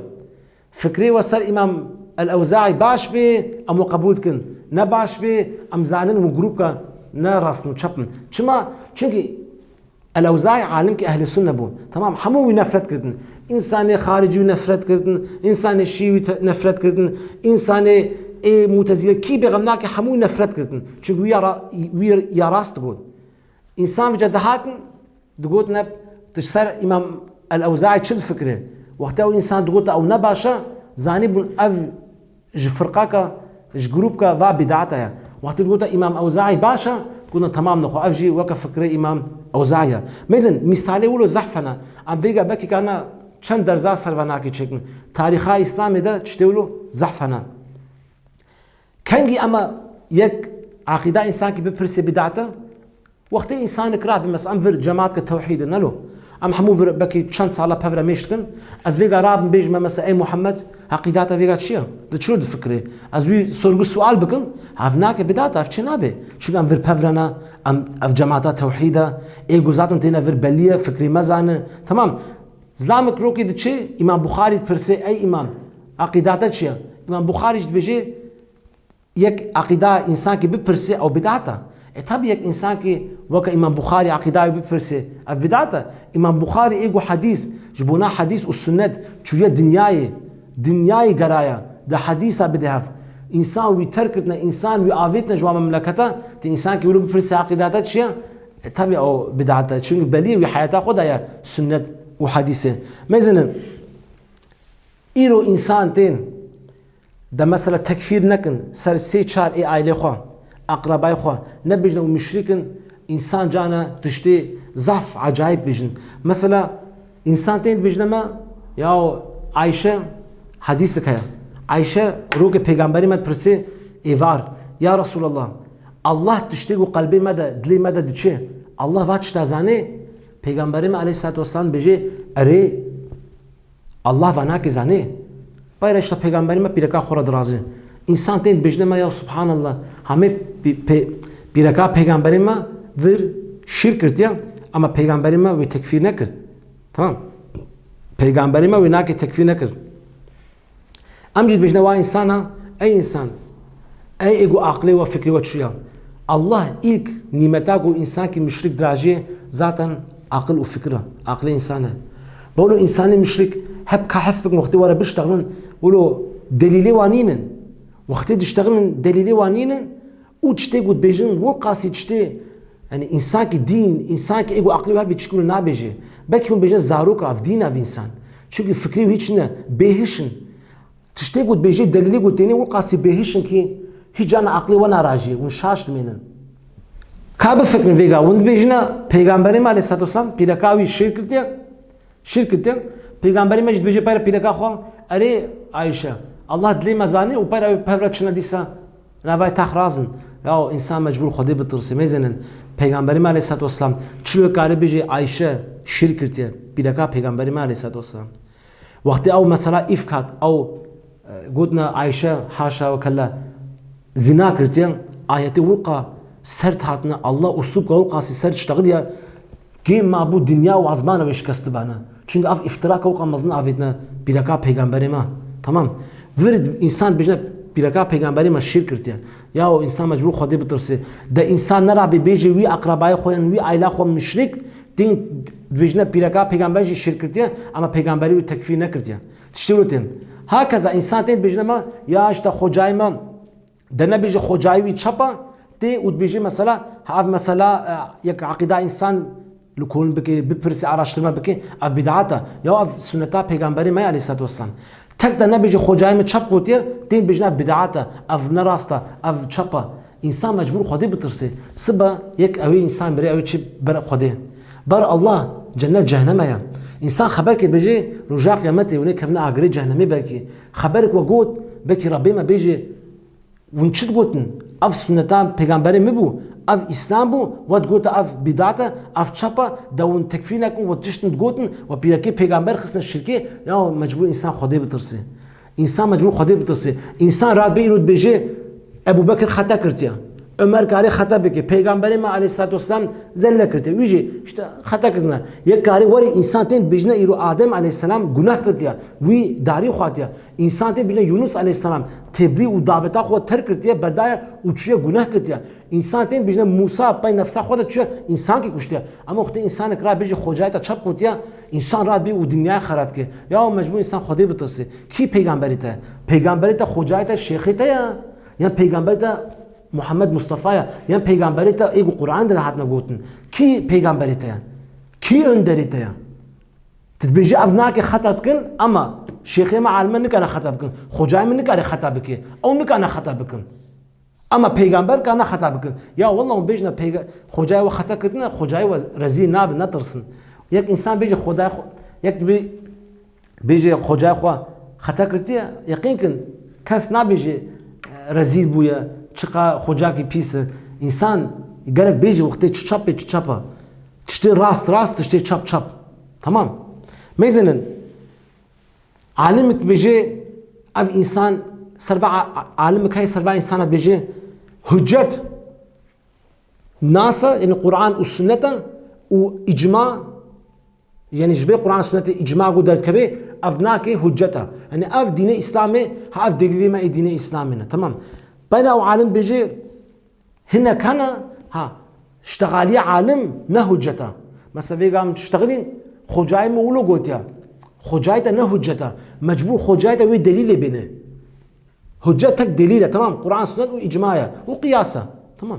Fikrê we ser Îmam El-Ewzaî baş bê, em we qebûl dikin. Ne baş bê, em zanin û grûpka ne rast û çep in. Çima? Çunkî El-Ewzaî alimkî ehlê sunne bû. Temam, hemû wî nefret kirdin. Însanê xaricî wî nefret kirdin, însanê şî wî te-, nefret kirdin, însanê ê mutezile kî bêxem nake hemû wî nefret kirdin. Çunkî wî ya ra-, wî ya rast digot. Însan vêca dihatin, digot ne, tu ji ser Îmam El-Ewzaî çi difikirî? Wextê ew însan digot ew ne baş e, zanîbûn ev ji firqaka, ji grûpka va bid'ata ye. Wextê digote Îmam Ewzaî baş e, gotin temam nexwe, ev jî weke fikrê Îmam Ewzaî ye. Mêzin, mîsalê wilo zehf hene. Em vêga bekî kana çend derza ser venakê çêkin. Tarîxa Îslamê de tiştê wilo zehf hene. Kengî ema yek eqîda însankî bipirsê bid'at e? Wextê însanek rabê, mesela, em vir cematka tewhîd in, nelo. Em hemû vir bekî çend sala pevre mêş dikin. Ez vêga rabim bêjime, mesela, ey Muhammed, eqîda te vêga çi ye? Di çi difikirê? Ez wî sorgu sual bikim, hev nake bid'at, ev çê nabe. Çunke em vir pevre ne, em, ev cemata tewhîd e, ê ku zaten têne vir belî ye, fikrê me zane. Temam. Zilamik rokê diçe, Îmam Buxarî dipirsê, ey Îmam, eqîda te çi ye? Îmam Buxarî jî dibêje, yek eqîda însankî bipirsê ew bid'at e. E, tabî yek însankî weke Îmam Buxarî eqîda wî bipirsê, ev bid'at e. Îmam Buxarî ê ku hedîs, ji bona hedîs û sunnet çûye dinyayê, dinyayê geraya, di hedîsa bide hev. Însan wî terk kirtine, însan wî avêtine ji wan memleketa, ti însankî wilo bipirsê eqîda te çi ye? E, tabî ew bid'at e. Çunkî belî ye wî heyata xwe daye sunnet û hedîsê. Mêzinin, îro însan tên, de mesela tekfîr nekin ser sê çar ê ailê xwe, eqrebayê xwe, nebêjin ew muşrik in, însan cane tiştê zaf ecayîb bêjin. Mesela însan tên dibêjine me, ya Ayşe, hedîsik heye. Ayşe rokê pêgamberê me dipirsê êvar, ya Resulallah, Allah tiştê ku qelbê me de, dilê me de diçe, Allah va tişta zanê? Pêgamberê me aleyhissalatu vesselam dibêje, erê, Allah va nake zanê. Peyra işte pêgamberê me pîreka xwe re dirazê. Însan tên dibêjine me, ya subhanallah, hemê pî-, pê-, pîreka pêgamberê me vir şîr kirtiye, ama pêgamberê me wê tekfîr nekir. Tamam. Pêgamberê me wê nake tekfîr nekir. Em jî dibêjine wa însana, ey însan, ey ê ku aqilê we, fikrê we çûya. Allah îlk nîmeta ku însankî muşrik dirajê zaten aqil û fikir e. Aqilê însan e. Bawlo însanê muşrik hep ka hes bikin wextê we re biştexilin, wilo delîlê wan nînin. Wextê diştexilin delîlê wan nînin, û tiştê ku dibêjin, wilqasî tiştê, yani însankî dîn, însankî ê ku aqilê wî hebî tiştî ku nabêje. Belkî hûn bêjin zarok e, ev dîn e, ev însan. Çunkî fikrê wî hîç ne, bêhiş in. Tiştê ku dibêjê delîlê ku tênê wil qasî bêhiş in kî hîç cana aqlê we narajî, hûn şaş dimênin. Ka bifikirin vêga, hûn dibêjine Pêgamberê me aleyhisselatu vesselam pîreka wî şêr kirtiye, şêr kirtiye. Pêgamberê me jî dibêje peyra pîreka xwe, erê Ayşe, Allah dilê me zanî û peyra wê pevre çine dîsa navay tax razin. Ya insan mecbûr Xwedê bitirsê, mêzinin. Pêgamberê me aleyhisselatu vesselam çilo kare bêje Ayşe şêr kirtiye, pîreka Pêgamberê me aleyhisselatu vesselam. Wextê ew mesela îfk hat, ew, e, gotina Ayşe, haşa ve kella, zina kirtiye, ayetê wilqa sert hatine, Allah uslûbka wilqasî sert ştexiliye, kê mabû dinya û azmana wê şikestibane. Çunke ev îftiraka wilqa mezin avêtine pîreka pêgamberê me. Tamam. Vir însan bêjine pîreka pêgamberê me şêr kirtiye. Ya o însan mecbûr Xwedê bitirsê. De însan nerabê bêjê wî eqrebayê xwe yan wî aîla xwe muşrik, tên dibêjine pîreka pêgamber jî şêr kirtiye, ama pêgamberê wî tekfîr nekirtiye. Tiştê wilo tên. Hakeza însan tên dibêjine me, ya işte xocayê me, de nebêje xocayê wî çapa, tê û dibêje mesela, ha ev mesela, e, yek eqîda însan li kolin bike, bipirsî, araştirme bike, ev bid'at e. Ya ev sunneta pêgamberê me ye aleyhisselatu vesselam. Tek de nebêje xocayê min çap gotiye, tên dibêjin ev bid'at e, ev ne rast e, ev çap e. Însan mecbûr Xwedê bitirsê. Sibe yek ew ê însan birê ew ê çi ber Xwedê. Ber Allah, cennet cehenneme ye. Însan xeber ke bêje roja qiyametê hûn ê kevine agirê cehennemê belkî. Xeberek we got, belkî Rabbê me bêje, hûn çi digotin? Ev sunneta pêgamberê min bû, ev Îslam bû, we digote ev bid'at e, ev çap e, de hûn tekfîr nekin, we tiştin digotin, we pîrekê pêgamber xistine şirkê, ya mecbûr însan Xwedê bitirsê. Însan mecbûr Xwedê bitirsê. Însan radibê îro dibêje, Ebu Bekir xeta kirtiye. Ömer karê xeta bike. Peygamberê me aleyhissalatu vesselam zelle kirtiye. Wî jî işte xeta kirtine. Yek karê were însan tên dibêjine îro Adem aleyhisselam gunah kirtiye. Wî darî xwatiye. Însan tên dibêjine Yunus aleyhisselam tebliğ û daveta xwe terk kirtiye, berdaye û çûye gunah kirtiye. Însan tên dibêjine Musa pey nefsa xwe de çûye, însankî kuştiye. Ama wextê însanek ra bêje xocayê te çap gotiye, însan radibê û dinyayê xera dike. Ya mecbûr însan Xwedê bitirsê. Kî peygamberê te? Peygamberê te xocayê te şêxê te ye? Yan peygamberê te Muhammed Mustafa ye? Yan peygamberê te ê ku Qur'an de hatine gotin? Kî peygamberê te ye? Kî önderê te ye? Tu dibêjî ev nake xeta dikin, ama şêxê me alime nikane xeta bikin. Xocayê min nikare xeta bike. Ew nikane xeta bikin. Ama peygamber kane xeta bikin. Ya wallah hûn bêjine peyga-, xocayê we xeta kirtine, xocayê we rezîl nabe, netirsin. Yek însan bêje xodayê xwe, yek bê-, bêje xocayê xwe xeta kirtiye, yeqîn kin kes nabêje, e, rezîl bûye, çiqa xocakî pîs e. Însan gerek bêje wextê çi çap bê, çi çap e. Tiştê rast rast, tiştê çap çap. Tamam. Mêzinin, alimik bêje, ev însan serva a-, a-, alimik heye serva însana bêje, hüccet nas e, yani Qur'an û sunnet e û icma, yani ji vê Qur'an sunnetê icma ku derdikeve, ev nake hüccet e. Yani ev dînê Îslamê, ha ev delîlê me ê dînê Îslamê ne. Tamam. Bena û alim bêje, hinek hene, ha, ştexaliya alim ne hüccet e. Mesela vêga min ştexilîn, xocayê min wilo gotiye. Xocayê te ne hüccet e. Mecbûr xocayê te wê delîlê bêne. Hüccet tek delîl e, tamam. Qur'an, sunnet û icma ye. Û qiyas e. Tamam.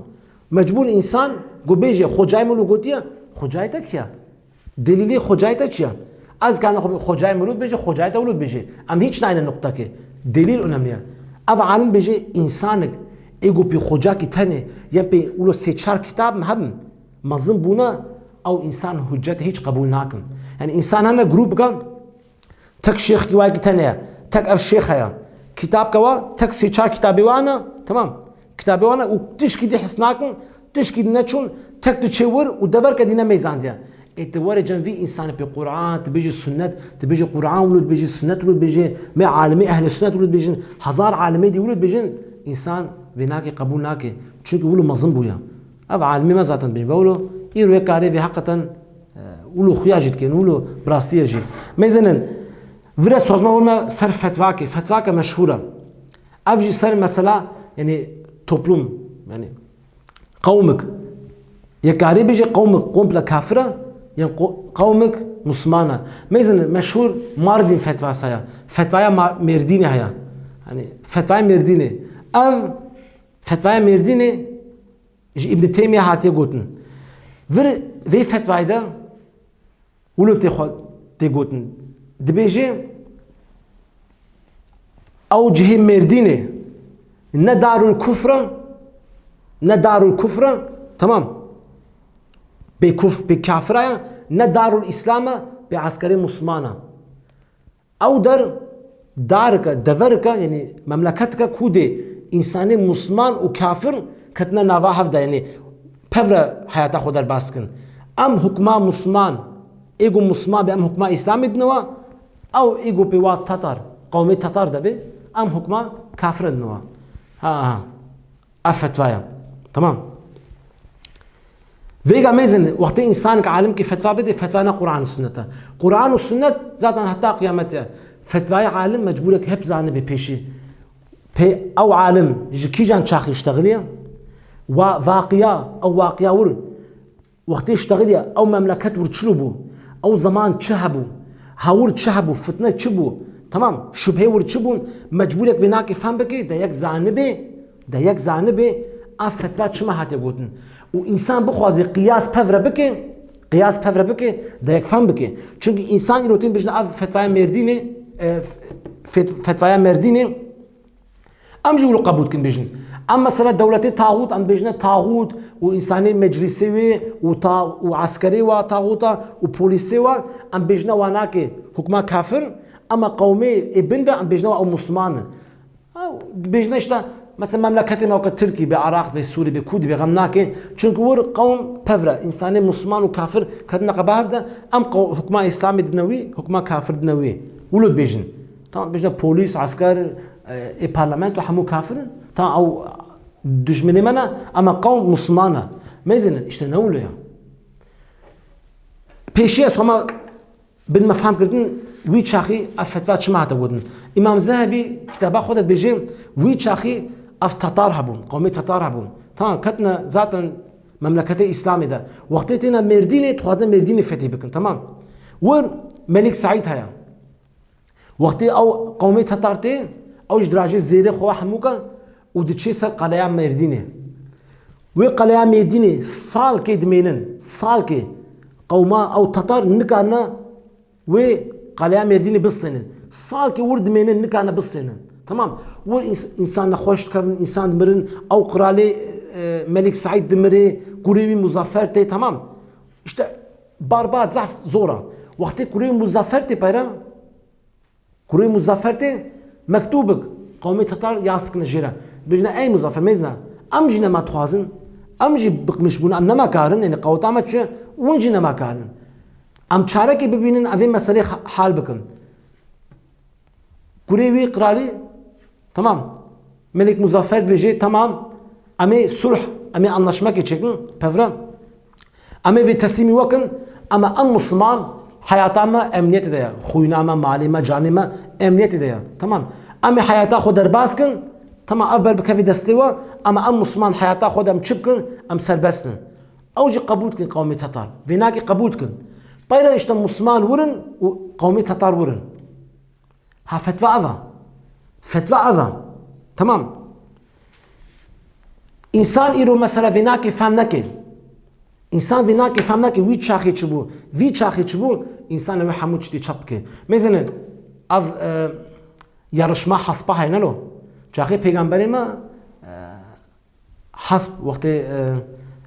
Mecbûr însan ku bêje, xocayê min wilo gotiye, xocayê te kî ye? Delîlê xocayê te çi ye? Ez karna xwe xocayê min wilo dibêje, xocayê te wilo dibêje. Em hîç nayne nuqtekê. Delîl önemli ye. Ev alim bêje, însanik ê ku pê xocakî tenê, ya pê wilo sê çar kitab hebin, mezin bûne, ew însan hüccet hîç qebûl nakin. Yani însan hene grûp bikin, tek şêxkî wayekî tenê ye, tek ev şêx heye. Kitabke wa, tek sê çar kitabê wan e, tamam. Kitabê wan e û tişkî dî his nakin, tişkî dî neçûn, tek diçê wir û deverke dî nemeyzandiye. Ê tu were cem vî însanê pê Qur'an, tu bêjî sunnet, tu bêjî Qur'an wilo dibêjî, sunnet wilo dibêjî, me alimê ehlê sunnet wilo dibêjin, hezar alimê dî wilo dibêjin, însan vê nake, qebûl nake. Çunke wilo mezin bûye. Ev alimê me zaten dibêjin. Ve wilo, îro yek karê vê heqeten, e, wilo xuya jî dikên, wilo bi rastî ye jî. Mêzinin, vire sozma wime ser fetvake, fetvake meşhûr e. Ev jî ser mesela, yani toplum, yani qewmik. Yekarê bêje qewmik komple kafir e, yan qo-, qewmik Musliman e. Mêzin meşhûr Mardin fetvası heye. Fetvaya Ma-, Mêrdînê heye. Yani fetvaya Mêrdînê. Ev fetvaya Mêrdînê ji Îbn Teymiye hatiye gotin. Vir vê fetvayê de wilo tê xwe tê gotin. Dibêje, Ew cihê Mêrdînê ne darul kufr e, ne darul kufr e, tamam. Bê kuf-, bê kafira ye, ne darul Îslam e, bê eskerê Musliman e. Ew der darek e, deverek e, yanî memleketek e ku dê însanê Musliman û kafir ketine nava hev de, yanî pevre heyata xwe derbas dikin. Em hukma Musliman, ê ku Musliman be, em hukma Îslamê dine we, ew ê ku pê wa Tatar, qewmê Tatar de be, em hukma kafir dine we. Ha, ha. Ev fetva ye. Tamam. Vêga mêzin, wextê însanek alimkî fetva bide, fetva ne Quran û Sunnet e. Quran û Sunnet zaten heta qiyametê ye. Fetvayê alim mecbûrek hep zanibe pêşî. Pê ew alim ji kîjan çaxî ştexiliye? Wa-, waqiya, ew waqiya wir wextê ştexiliye, ew memleket wir çilo bû? Ew zeman çi hebû? Hawir çi hebû? Fitne çi bû? Tamam, şubhê wir çi bûn? Mecbûrek vê nakê fehm bike, de yek zanibe, de yek zanibe, a fetva çima hatiye gotin? Û însan bixwaze qiyas pevre bike, qiyas pevre bike, de yek fehm bike. Çunkî însan îro tên bêjin ev fetvaya Mêrdînê, e, fet-, fetvaya Mêrdînê, em jî wilo qebûl dikin bêjin. Em mesela dewletê taxût, em bêjine taxût û însanê meclisê wê û ta-, û eskerê wa taxûta û polîsê wa, em bêjine wa nake hukma kafir, ema qewmê ê bin de em bêjine wa ew Musliman in. Ha, bêjine işte, mesela memleketê me weke Tirkî be, Iraq be, Sûrî be, Kurdî be, xem nake. Çunku wir qewm pevre, însanê Musliman û kafir ketine qeba hev de, em qew-, hukma Îslamê dine wî, hukma kafir dine wî. Wilo dibêjin. Tamam, bêjine polîs, esker, e, ê parlamento hemû kafir in. Tamam, ew dijminê me ne, ema qewm Musliman e. Mêzinin, işte ne wilo ya. Pêşî ez xwe me bin me fehm kirdin, wî çaxî ev fetva çima hate gotin. Îmam Zehebî kitaba xwe de dibêje, wî çaxî ev Tatar hebûn, qewmê Tatar hebûn. Tamam, ketine zaten memleketê Îslamê de. Wextê têne Mêrdînê, dixwaze Mêrdînê fethî bikin, tamam. Wir Melik Seîd heye. Wextê ew qewmê Tatar tê, ew ji dirajê zêrê xwe hemû ke û diçê ser qeleya Mêrdînê. Wê qeleya Mêrdînê salkê dimênin, salkê qewma ew Tatar nikarine wê qeleya Mêrdînê bistênin. Salkê wir dimênin, nikarine bistênin. Tamam. Wir îns-, însan nexweş dikevin, însan dimirin, ew qiralê, e, Melik Seîd dimirê, kurê wî Muzaffer tê, tamam. İşte barbat zaf zor e. Wextê kurê wî Muzaffer tê peyre, Kurê Muzaffer tê mektûbik qewmê Tatar yaz dikine jê re. Dibêjine, ey Muzaffer, mêzne, em jî nema dixwazin, em jî biqmiş bûn, em nema karin, yanî qeweta me çi, hûn jî nema karin. Em çarekê bibînin, em vê meselê ha-, hal bikin. Kurê wî qiralî, tamam. Melik Muzaffer dibêje, tamam, em ê sulh, em ê anlaşmekê çêkin, pevre. Em ê vê teslîmî we kin, ema em Musliman heyata me emniyetê de ye. Xwîna me, malê me, canê me emniyetê de ye. Tamam. Em ê heyata xwe derbas kin, tamam, ev ber bikevî destê we, ema em Musliman heyata xwe de em çi bikin, em serbest in. Ew jî qebûl dikin qewmê Tatar. Vê nakê qebûl dikin. Peyre işte Musliman wir in û qewmê Tatar wir in. Ha, fetva ev e. Fetva ev e. Tamam. Însan îro mesela vê nakê fehm neke. Însan vê nakê fehm neke, wî çaxê çi bû, vî çaxê çi bû, însan ew hemû tiştê çap dike. Mêzinin, ev, e, yarışma haspa heye, ne lo? Çaxê pêgamberê me, e, Hesp, wextê, e,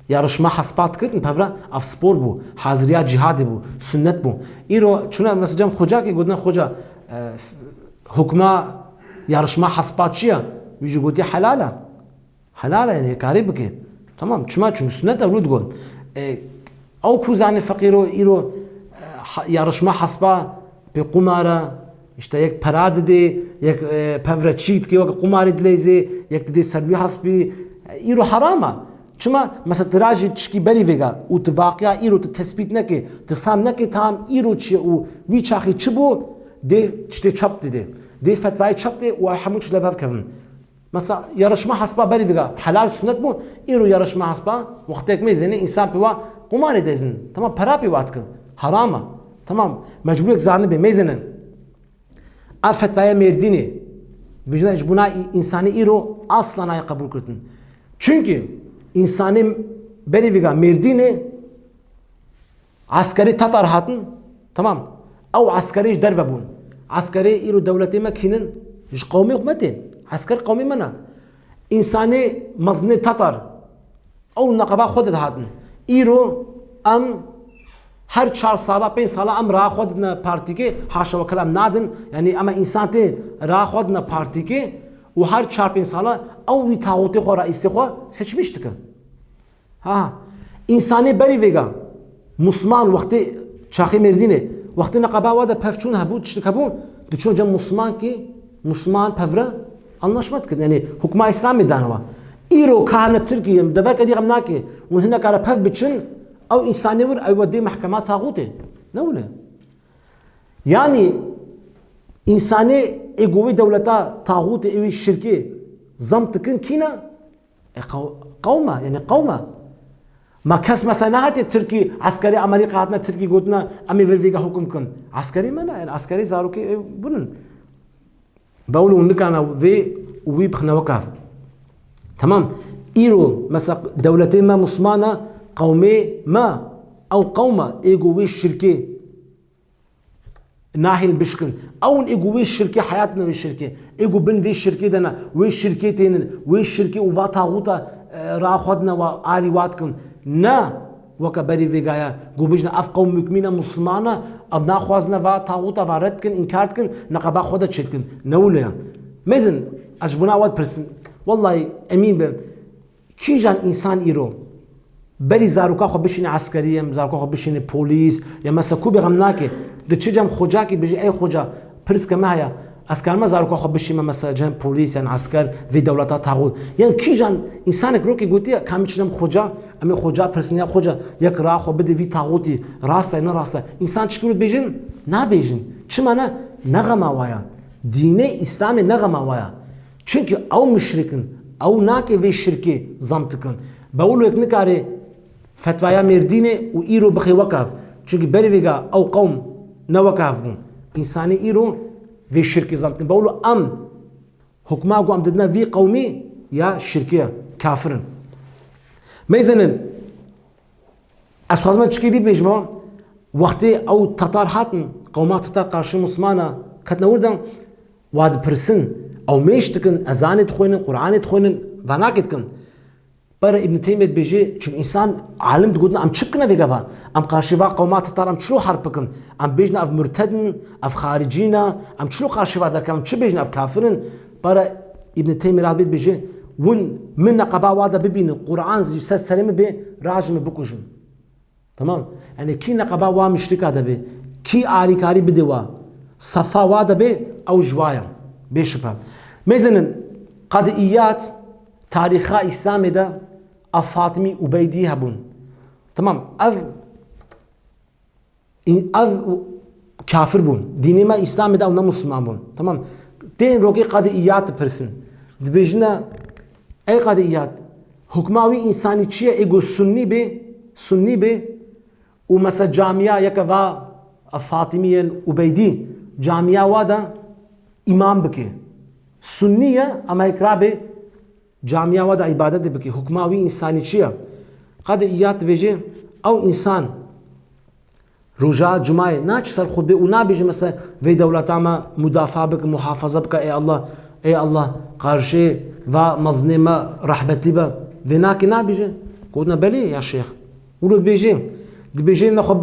yarışma hespa dikirin, pevre ev spor bû, haziriya cihadê bû, sunnet bû. Îro çûne mesela cem xocakê, gotine, xoca, e, f-, hukma yarışma hespa çi ye? Wî jî gotiye, helal e. Helal e, yanî hêkarî bike. Tamam, çima? Çunku sunnet e, wilo digot. E, ew ku zanî feqîro, îro, e, ha-, yarışma hespa pê qumar e, işte yek pera didê, yek, e, pevre çîk dike, weke qumarê dileyzê, yek didê ser wî hespî. E, îro heram e. Çima? Mesela tu rajî tişkî berî vêga û tu vaqiya îro tu tespît neke, tu fehm neke tam îro çi ye û wî çaxî çi bû, dê tiştê çap didê. Dê fetvayê çap dê û ew hemû çi lebev kevin. Mesela yarışma hespa berî vêga helal sunnet bû, îro yarışma hespa wextek mêzêne însan pê wa qumarê dezin. Tamam, pera pê wa dikin. Heram e. Tamam, mecbûrek zanibê mêzênin. Ev fetvaya Mêrdînê, bijna ji bona însanê îro asla nayê qebûl kirin. Çunkî însanê berî vêga Mêrdînê eskerê Tatar hatin, tamam. Ew eskerê ji derve bûn. Eskerê îro dewletê me kînin, Ji qewmê xwe me tên. Esker qewmê me ne. Însanê mezinê Tatar. Ew neqeba xwe de dihatin. Îro em her çar sala, pênc sala em raha xwe didine partîkê, haşa we kelam nadin. Yanî em însan tên raha xwe didine partîkê û her çar pênc sala ew wî taxûtê xwe, reîsê xwe seçmiş dikin. Ha, însanê berî vêga, Musman wextê çaxê Mêrdînê, wextê neqeba wa de pevçûn hebû, tiştik hebû, diçûn cem Musman kî, Musman pevre anlaşma dikin. Yanî hukma Îslamê dane wa. Îro kahane Tirkî, deverke dî xem nake, hûn hinek ara pev biçin, ew însanê wir, ew we dê mehkema taxûtê. Ne wile? Yanî însanê ê go wê dewleta taxûtê, ê wê şirkê zam dikin kî ne? E, qew-, qewm e, yanî qewm e. Ma kes mesela nehatiye Tirkî, eskerê Amerîka hatine Tirkî gotine, em ê vir vêga hukum kin. Eskerê me ne, yanî eskerê zarokê, e, bûnin. Bawlo nikana vê û wî bixine wekav. Tamam. Îro, mesela dewletê me Musman e, qewmê me, ew qewm e, ê go wê şirkê nahêlin bişkin. Ew in ê ku wê şirkê heyat ne wê şirkê. Ê ku bin vê şirkê de ne. Wê şirkê tênin. Wê şirkê û va taxûta, e, raxwedine wa arî wa dikin. Ne weke berî vêgaya. Ku bijne ev qewm mukmîne, muslimane, ev naxwazine va taxûta va red dikin, înkar dikin, neqeba xwe de çêdikin. Ne wile ya. Mezin, ez ji bona we dipirsim. Wellahî emîn be. Kîjan însan îro berî zaroka xwe bişîne eskerî, ya zaroka xwe bişîne polîs, ya mesela ku bêxem nake, diçe cem xocakî bêje, ey xoca, pirsike me heye, ez karime zaroka xwe bişîme mesela cem polîs yan esker vê dewleta taxût. Yan kîjan însanek rokê gotiye, ka em çi cem xoca, em ê xoca pirsin ya xoca, yek ra xwe bide vî taxûtî, rast e, ne rast e. Însan çikî rû dibêjin? Nabêjin. Çima ne? Ne xema wa ya. Dînê Îslamê ne xema wa ya. Çimkî ew muşrik in, ew nake vê şirkê zam dikin. Bawlo yek nikare fetvaya Mêrdînê û îro bixê wekav. Çimkî berî vêga ew qewm ne wekav bûn. Însanê îro vê şirkê zam dikin. Bawlo em hukma ku em didine vî qewmî ya şirkê ye, kafir in. Meyzinin, ez xwazime çikê dî bêjime, wextê ew Tatar hatin, qewma Tatar qarşî Muslimana ketine wir de, wa dipirsin, ew mêş dikin, ezanê dixwînin, Quranê dixwînin, va nake dikin. Pere Îbn Teymiyê dibêje, çimkî însan alim digotin, em çi bikine vê gava? Em qarşî va qewma Tatar em çilo harb bikin? Em bêjin ev murted in, ev xaricî ne, em çilo qarşî va derkevin, em çi bêjin ev kafir in? Pere Îbn Teymiyê radibê dibêje, win min neqeba wa de bibînin, Quran zî ser serê min bê, rajin min bikujin. Tamam. Yanî kî neqeba wa muşrika de bê, kî arîkarî bide wa, sefa wa de bê, ew ji wa ye. Bê şüphe. Mêzinin, qedîyat, tarîxa Îslamê de ev Fatîmî Ubeydî hebûn. Tamam. Ev, ev kafir bûn. Dînê me Îslamê de ew ne Musliman bûn. Tamam. Tên rokê qedîyat dipirsin. Dibêjine, ey qedîyat, hukma wî însanî çi ye? Ê ku sunnî bê, sunnî bê, û mesela camiya yeke va Fatîmî yên Ubeydî, camiya wa de îmam bike. Sunnî ye, ama yek rabe camiya wa de îbadetê bike. Hukma wî însanî çi ye? Qedîyat dibêje, ew însan roja cumayê naçe ser xutbê û nabêje mesela vê dewleta me mudafa bike, muhafaza bike, ey Allah, ey Allah, qarşê va mezinê me rehmetî be. Vê nake nabêje. Gotine belê ya şêx. Wilo dibêje, dibêje nexwe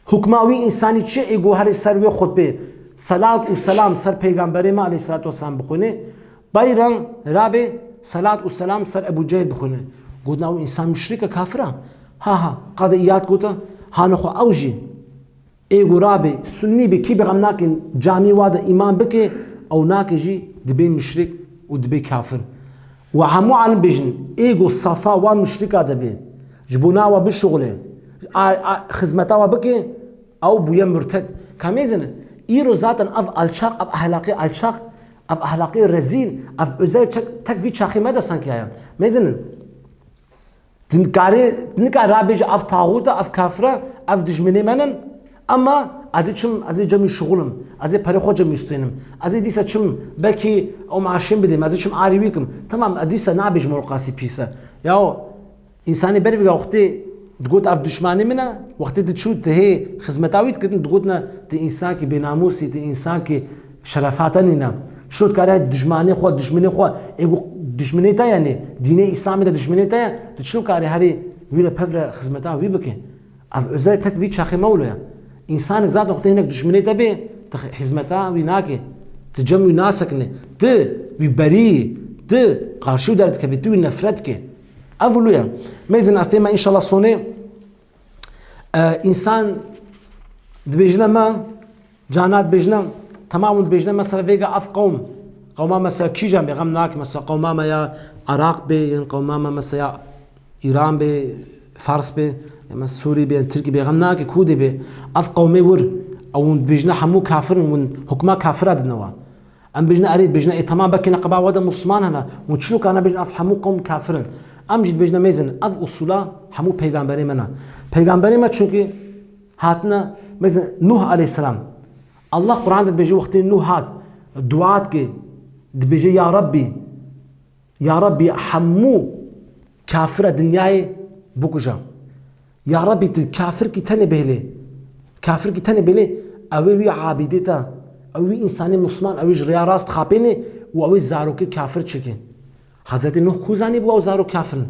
hukma wî însanî çi ê ku herê ser wê xutbê selat û selam ser peygamberê me aleyhisselatu vesselam bixwîne, peyre rabe selat û selam ser Ebû Cehil bixwîne. Gotin ew însan muşrik e, kafir e. Ha ha, qedîyat gote, ha nexwe ew jî ê ku rabe sunnî be, kî bêxem nakin camî wa de îmam bike, ew nake jî dibê muşrik û dibê kafir. Û hemû alim bêjin, ê ku sefa wa muşrika de be, ji bona wa bişuxile, a, a, xizmeta wa bike, ew bûye murted. Ka mêzinin, îro zaten ev alçaq, ev ehlaqê alçaq, ev ehlaqê rezîl, ev özel çek, tek vî çaxê me de sanki heye. Mêzinin, tu nikare, tu nikare rabêje ev taxût e, ev kafir e, ev dijminê me nin. Ama ez ê çim, ez ê cemî şixulim, ez ê perê xwe cemî stênim. Ez ê dîsa çim, belkî ew meaşên bidêm, ez ê çim arî wî kim. Tamam, ez dîsa nabêjim ew qasî pîs e. Yaw, Însanê berî vêga wextê digot ev duşmanê min e, wextê diçû ti hê xizmeta wî dikirin, digotine ti însankî bênamûs î, ti însankî şerefata nîne. Çilo dikare dijmanê xwe, dijminê xwe, ê ku dijminê te ye, yanî dînê Îslamê de dijminê te ye, tu çilo karî herî wî re pev re xizmeta wî bike? Ev özel tek vî çaxê mewlo ye. Însanek zaten wextê hinek dijminê te bê, tu xizmeta wî nake. Tu cem wî nasekine. Tu wî berî, tu qarşî wî derdikevî, tu wî nefret ke. Ev wilo ye. Mêzin ez tême înşallah sonê. E, însan dibêjine me, cana dibêjine, temam hûn dibêjine mesela vêga ev qewm, qewma mesela kîjan bê, xem nake, mesela qewma me ya Iraq bê, yên qewma me mesela ya Îran bê, Fars bê, ya me Sûrî bê, yan Tirkî bê, xem nake, Kurdî bê. Ev qewmê wir, ew hûn dibêjine hemû kafir in, hûn hukma kafira didine wa. Em bêjine erê, dibêjine ê temam, belkî neqeba we de Musliman hene. Hûn çilo kane bêjin ev hemû qewm kafir in? Em jî dibêjine mêzin, ev usula hemû peygamberê me ne. Peygamberê me çunkî hatine, mêzin Nuh aleyhisselam. Allah Quran de dibêje wextê Nuh hat, dua dike, dibêje ya Rabbî, ya Rabbî hemû kafira dinyayê bikuja. Ya Rabbî, tu kafirkî tenê bihêlê. Kafirkî tenê bihêlê, ew ê wî abîdê te, ew wî însanê Musliman, ew ê ji rêya rast xapênê û ew ê zarokê kafir çêkê. Hezretî Nuh ku zanîbû ew zarok kafir in?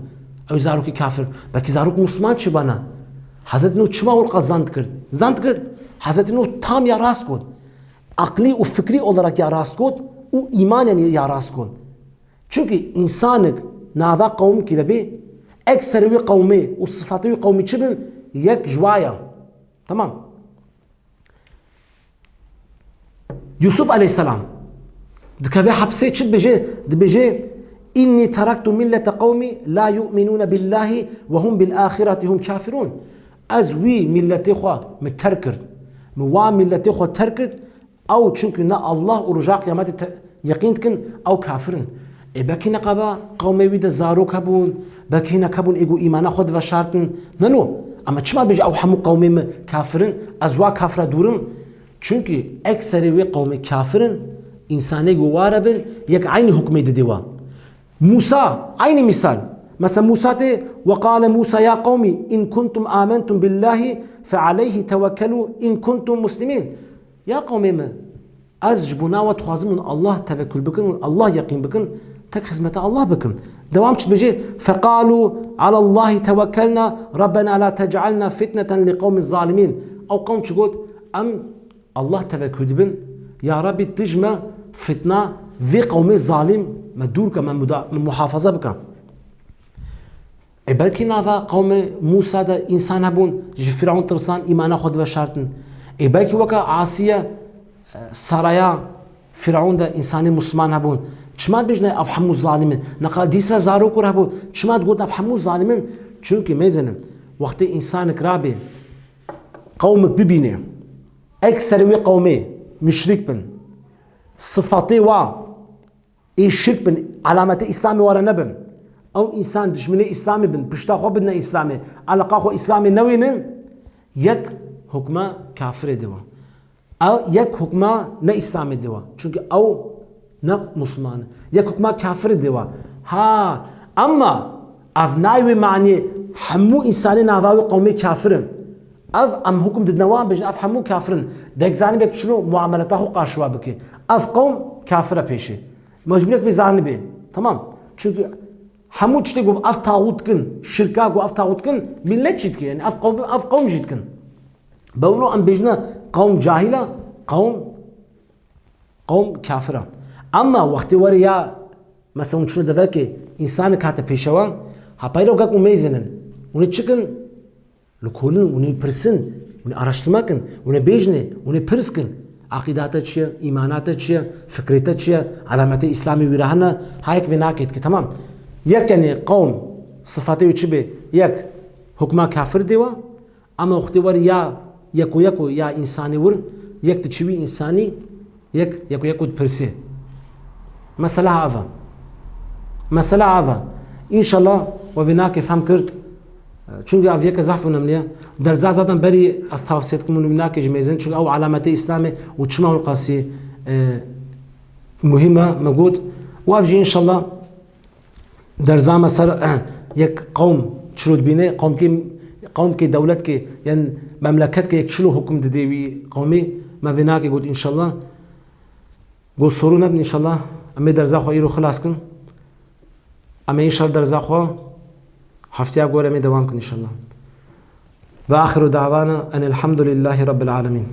Ew zarokê kafir. Belkî zarok Musliman çêbana. Hezretî Nuh çima wilo qas zan dikir? Zan dikir. Hezretî Nuh tam ya rast got. Aqlî û fikrî olarak ya rast got û îmanen ya rast got. Çunkî însanek nava qewmkî de bê, ekserê wê qewmê û sifatê wê qewmî çi bin, yek ji wa ya. Tamam. Yusuf aleyhisselam dikeve hepsê, çi dibêje? Dibêje, "Inni teraktu millete qewmi la yu'minûne billahi ve hum bil ahireti hum kafirûn." Ez wî milletê xwe min terk kir. Min wa milletê xwe terk kir. Ew çunkî ne Allah û roja qiyametê te-, yeqîn dikin, ew kafir in. Ê belkî neqeba qewmê wî de zarok hebûn, belkî hinek hebûn ê ku îmana xwe diveşartin. Neno, ama çima bêje ew hemû qewmê min kafir in, ez wa kafira dûr im? Çunkî ekserê wê qewmê kafir in, însanê ku wa re bin, yek eynî hukmê didê wa. Musa, eynî mîsal. Mesela Musa tê, "Ve qale Musa ya qewmî in kuntum amentum billahi fe aleyhi tewekkelû in kuntum muslimîn." Ya qewmê min, ez ji bo nava dixwazim hûn Allah tevekul bikin, hûn Allah yeqîn bikin, tek xizmeta Allah bikin. Dewam çi dibêje? "Feqalû alallahi tewekkelna, Rabbena la tec'alna fitneten li qewmi zalimîn." Ew qewm çi got? Em Allah tevekul dibin, ya Rabbî, tu ji me fitna vê qewmê zalim me dûr ke, me muda-, me muhafaza bike. Ê belkî nava qewmê Musa de însan hebûn, ji Fîrewn tirsan, îmana xwe diveşartin. Ê belkî weke Asiye, e, saraya Fîrewn de însanê Musliman hebûn. Çima dibêjne ev hemû zalim in? Neqa dîsa zarok wir hebûn. Çima digotin ev hemû zalim in? Çunkî mêzenin, wextê însanek rabê, qewmik bibîne, ekserê wê qewmê muşrik bin, sifatê wa ê şirk bin, alametê Îslamê wa re nebin, ew însan dijminê Îslamê bin, pişta xwe bidine Îslamê, eleqa xwe Îslamê newênin, yek hukma kafirê dê wa. Ew yek hukma ne Îslamê dê wa. Çunkî ew ne Musliman e. Yek hukma kafirê dê wa. Ha, emma ev nayê wê maniyê hemû însanê nava wê qewmê kafir in. Ev em hukm didine wan, bêjin ev hemû kafir in. Dek zanîbek çilo muameleta xwe qarşî wa bike. Ev qewm kafir e pêşê. Mecbûrek vê zanîbê. Tamam. Çunkî hemû tiştê ku ev taxût dikin, şirka ku ev taxût dikin, millet jî dike. Yanî ev qewm, ev qewm jî dikin. Be wilo em bêjine qewm cahil e, qewm, qewm kafir e. Emma wextê were ya, mesela hûn çûne devekê, însanek hate pêşewa, ha peyre wekek û mêzinin. Hûn ê çi kin? Li kolin hûn ê pirsin, hûn ê araştirme kin, hûn ê bêjinê, hûn ê pirs kin. Aqîda te çi ye? Îmana te çi ye? Fikrê te çi ye? Alametê Îslamê wî re hene? Ha yek vê nakê dike, temam. Yek, yanî qewm sifatê wî çi bê? Yek, hukma kafir dê wa, ama wextê were ya yeko yeko ya însanê wir, yek diçe wî însanî, yek, yeko yeko dipirsê. Mesela ev e. Mesela ev e. Înşallah we vê nakê fehm kir. Çunkî ev yeke zehf önemli ye. Derza zaten berî ez tavsiye dikim hûn vê nakê ji mêzin. Çunkî ew alametê Îslamê û çima wilo qasî, e, muhîm e, me got. Û ev jî înşallah derza me ser, eh, yek qewm çilo dibîne, qewmkê, qewmkê, dewletkê, yan memleketkê yek çilo hukm didê wî qewmê, me vê nakê got înşallah. Go sorû nebin înşallah. Em ê derza xwe îro xilas kin. Em ê înşallah derza xwe hefteya gore em ê dewam kin înşallah. Ve axiru davana enelhamdulillahî rabbil alemin.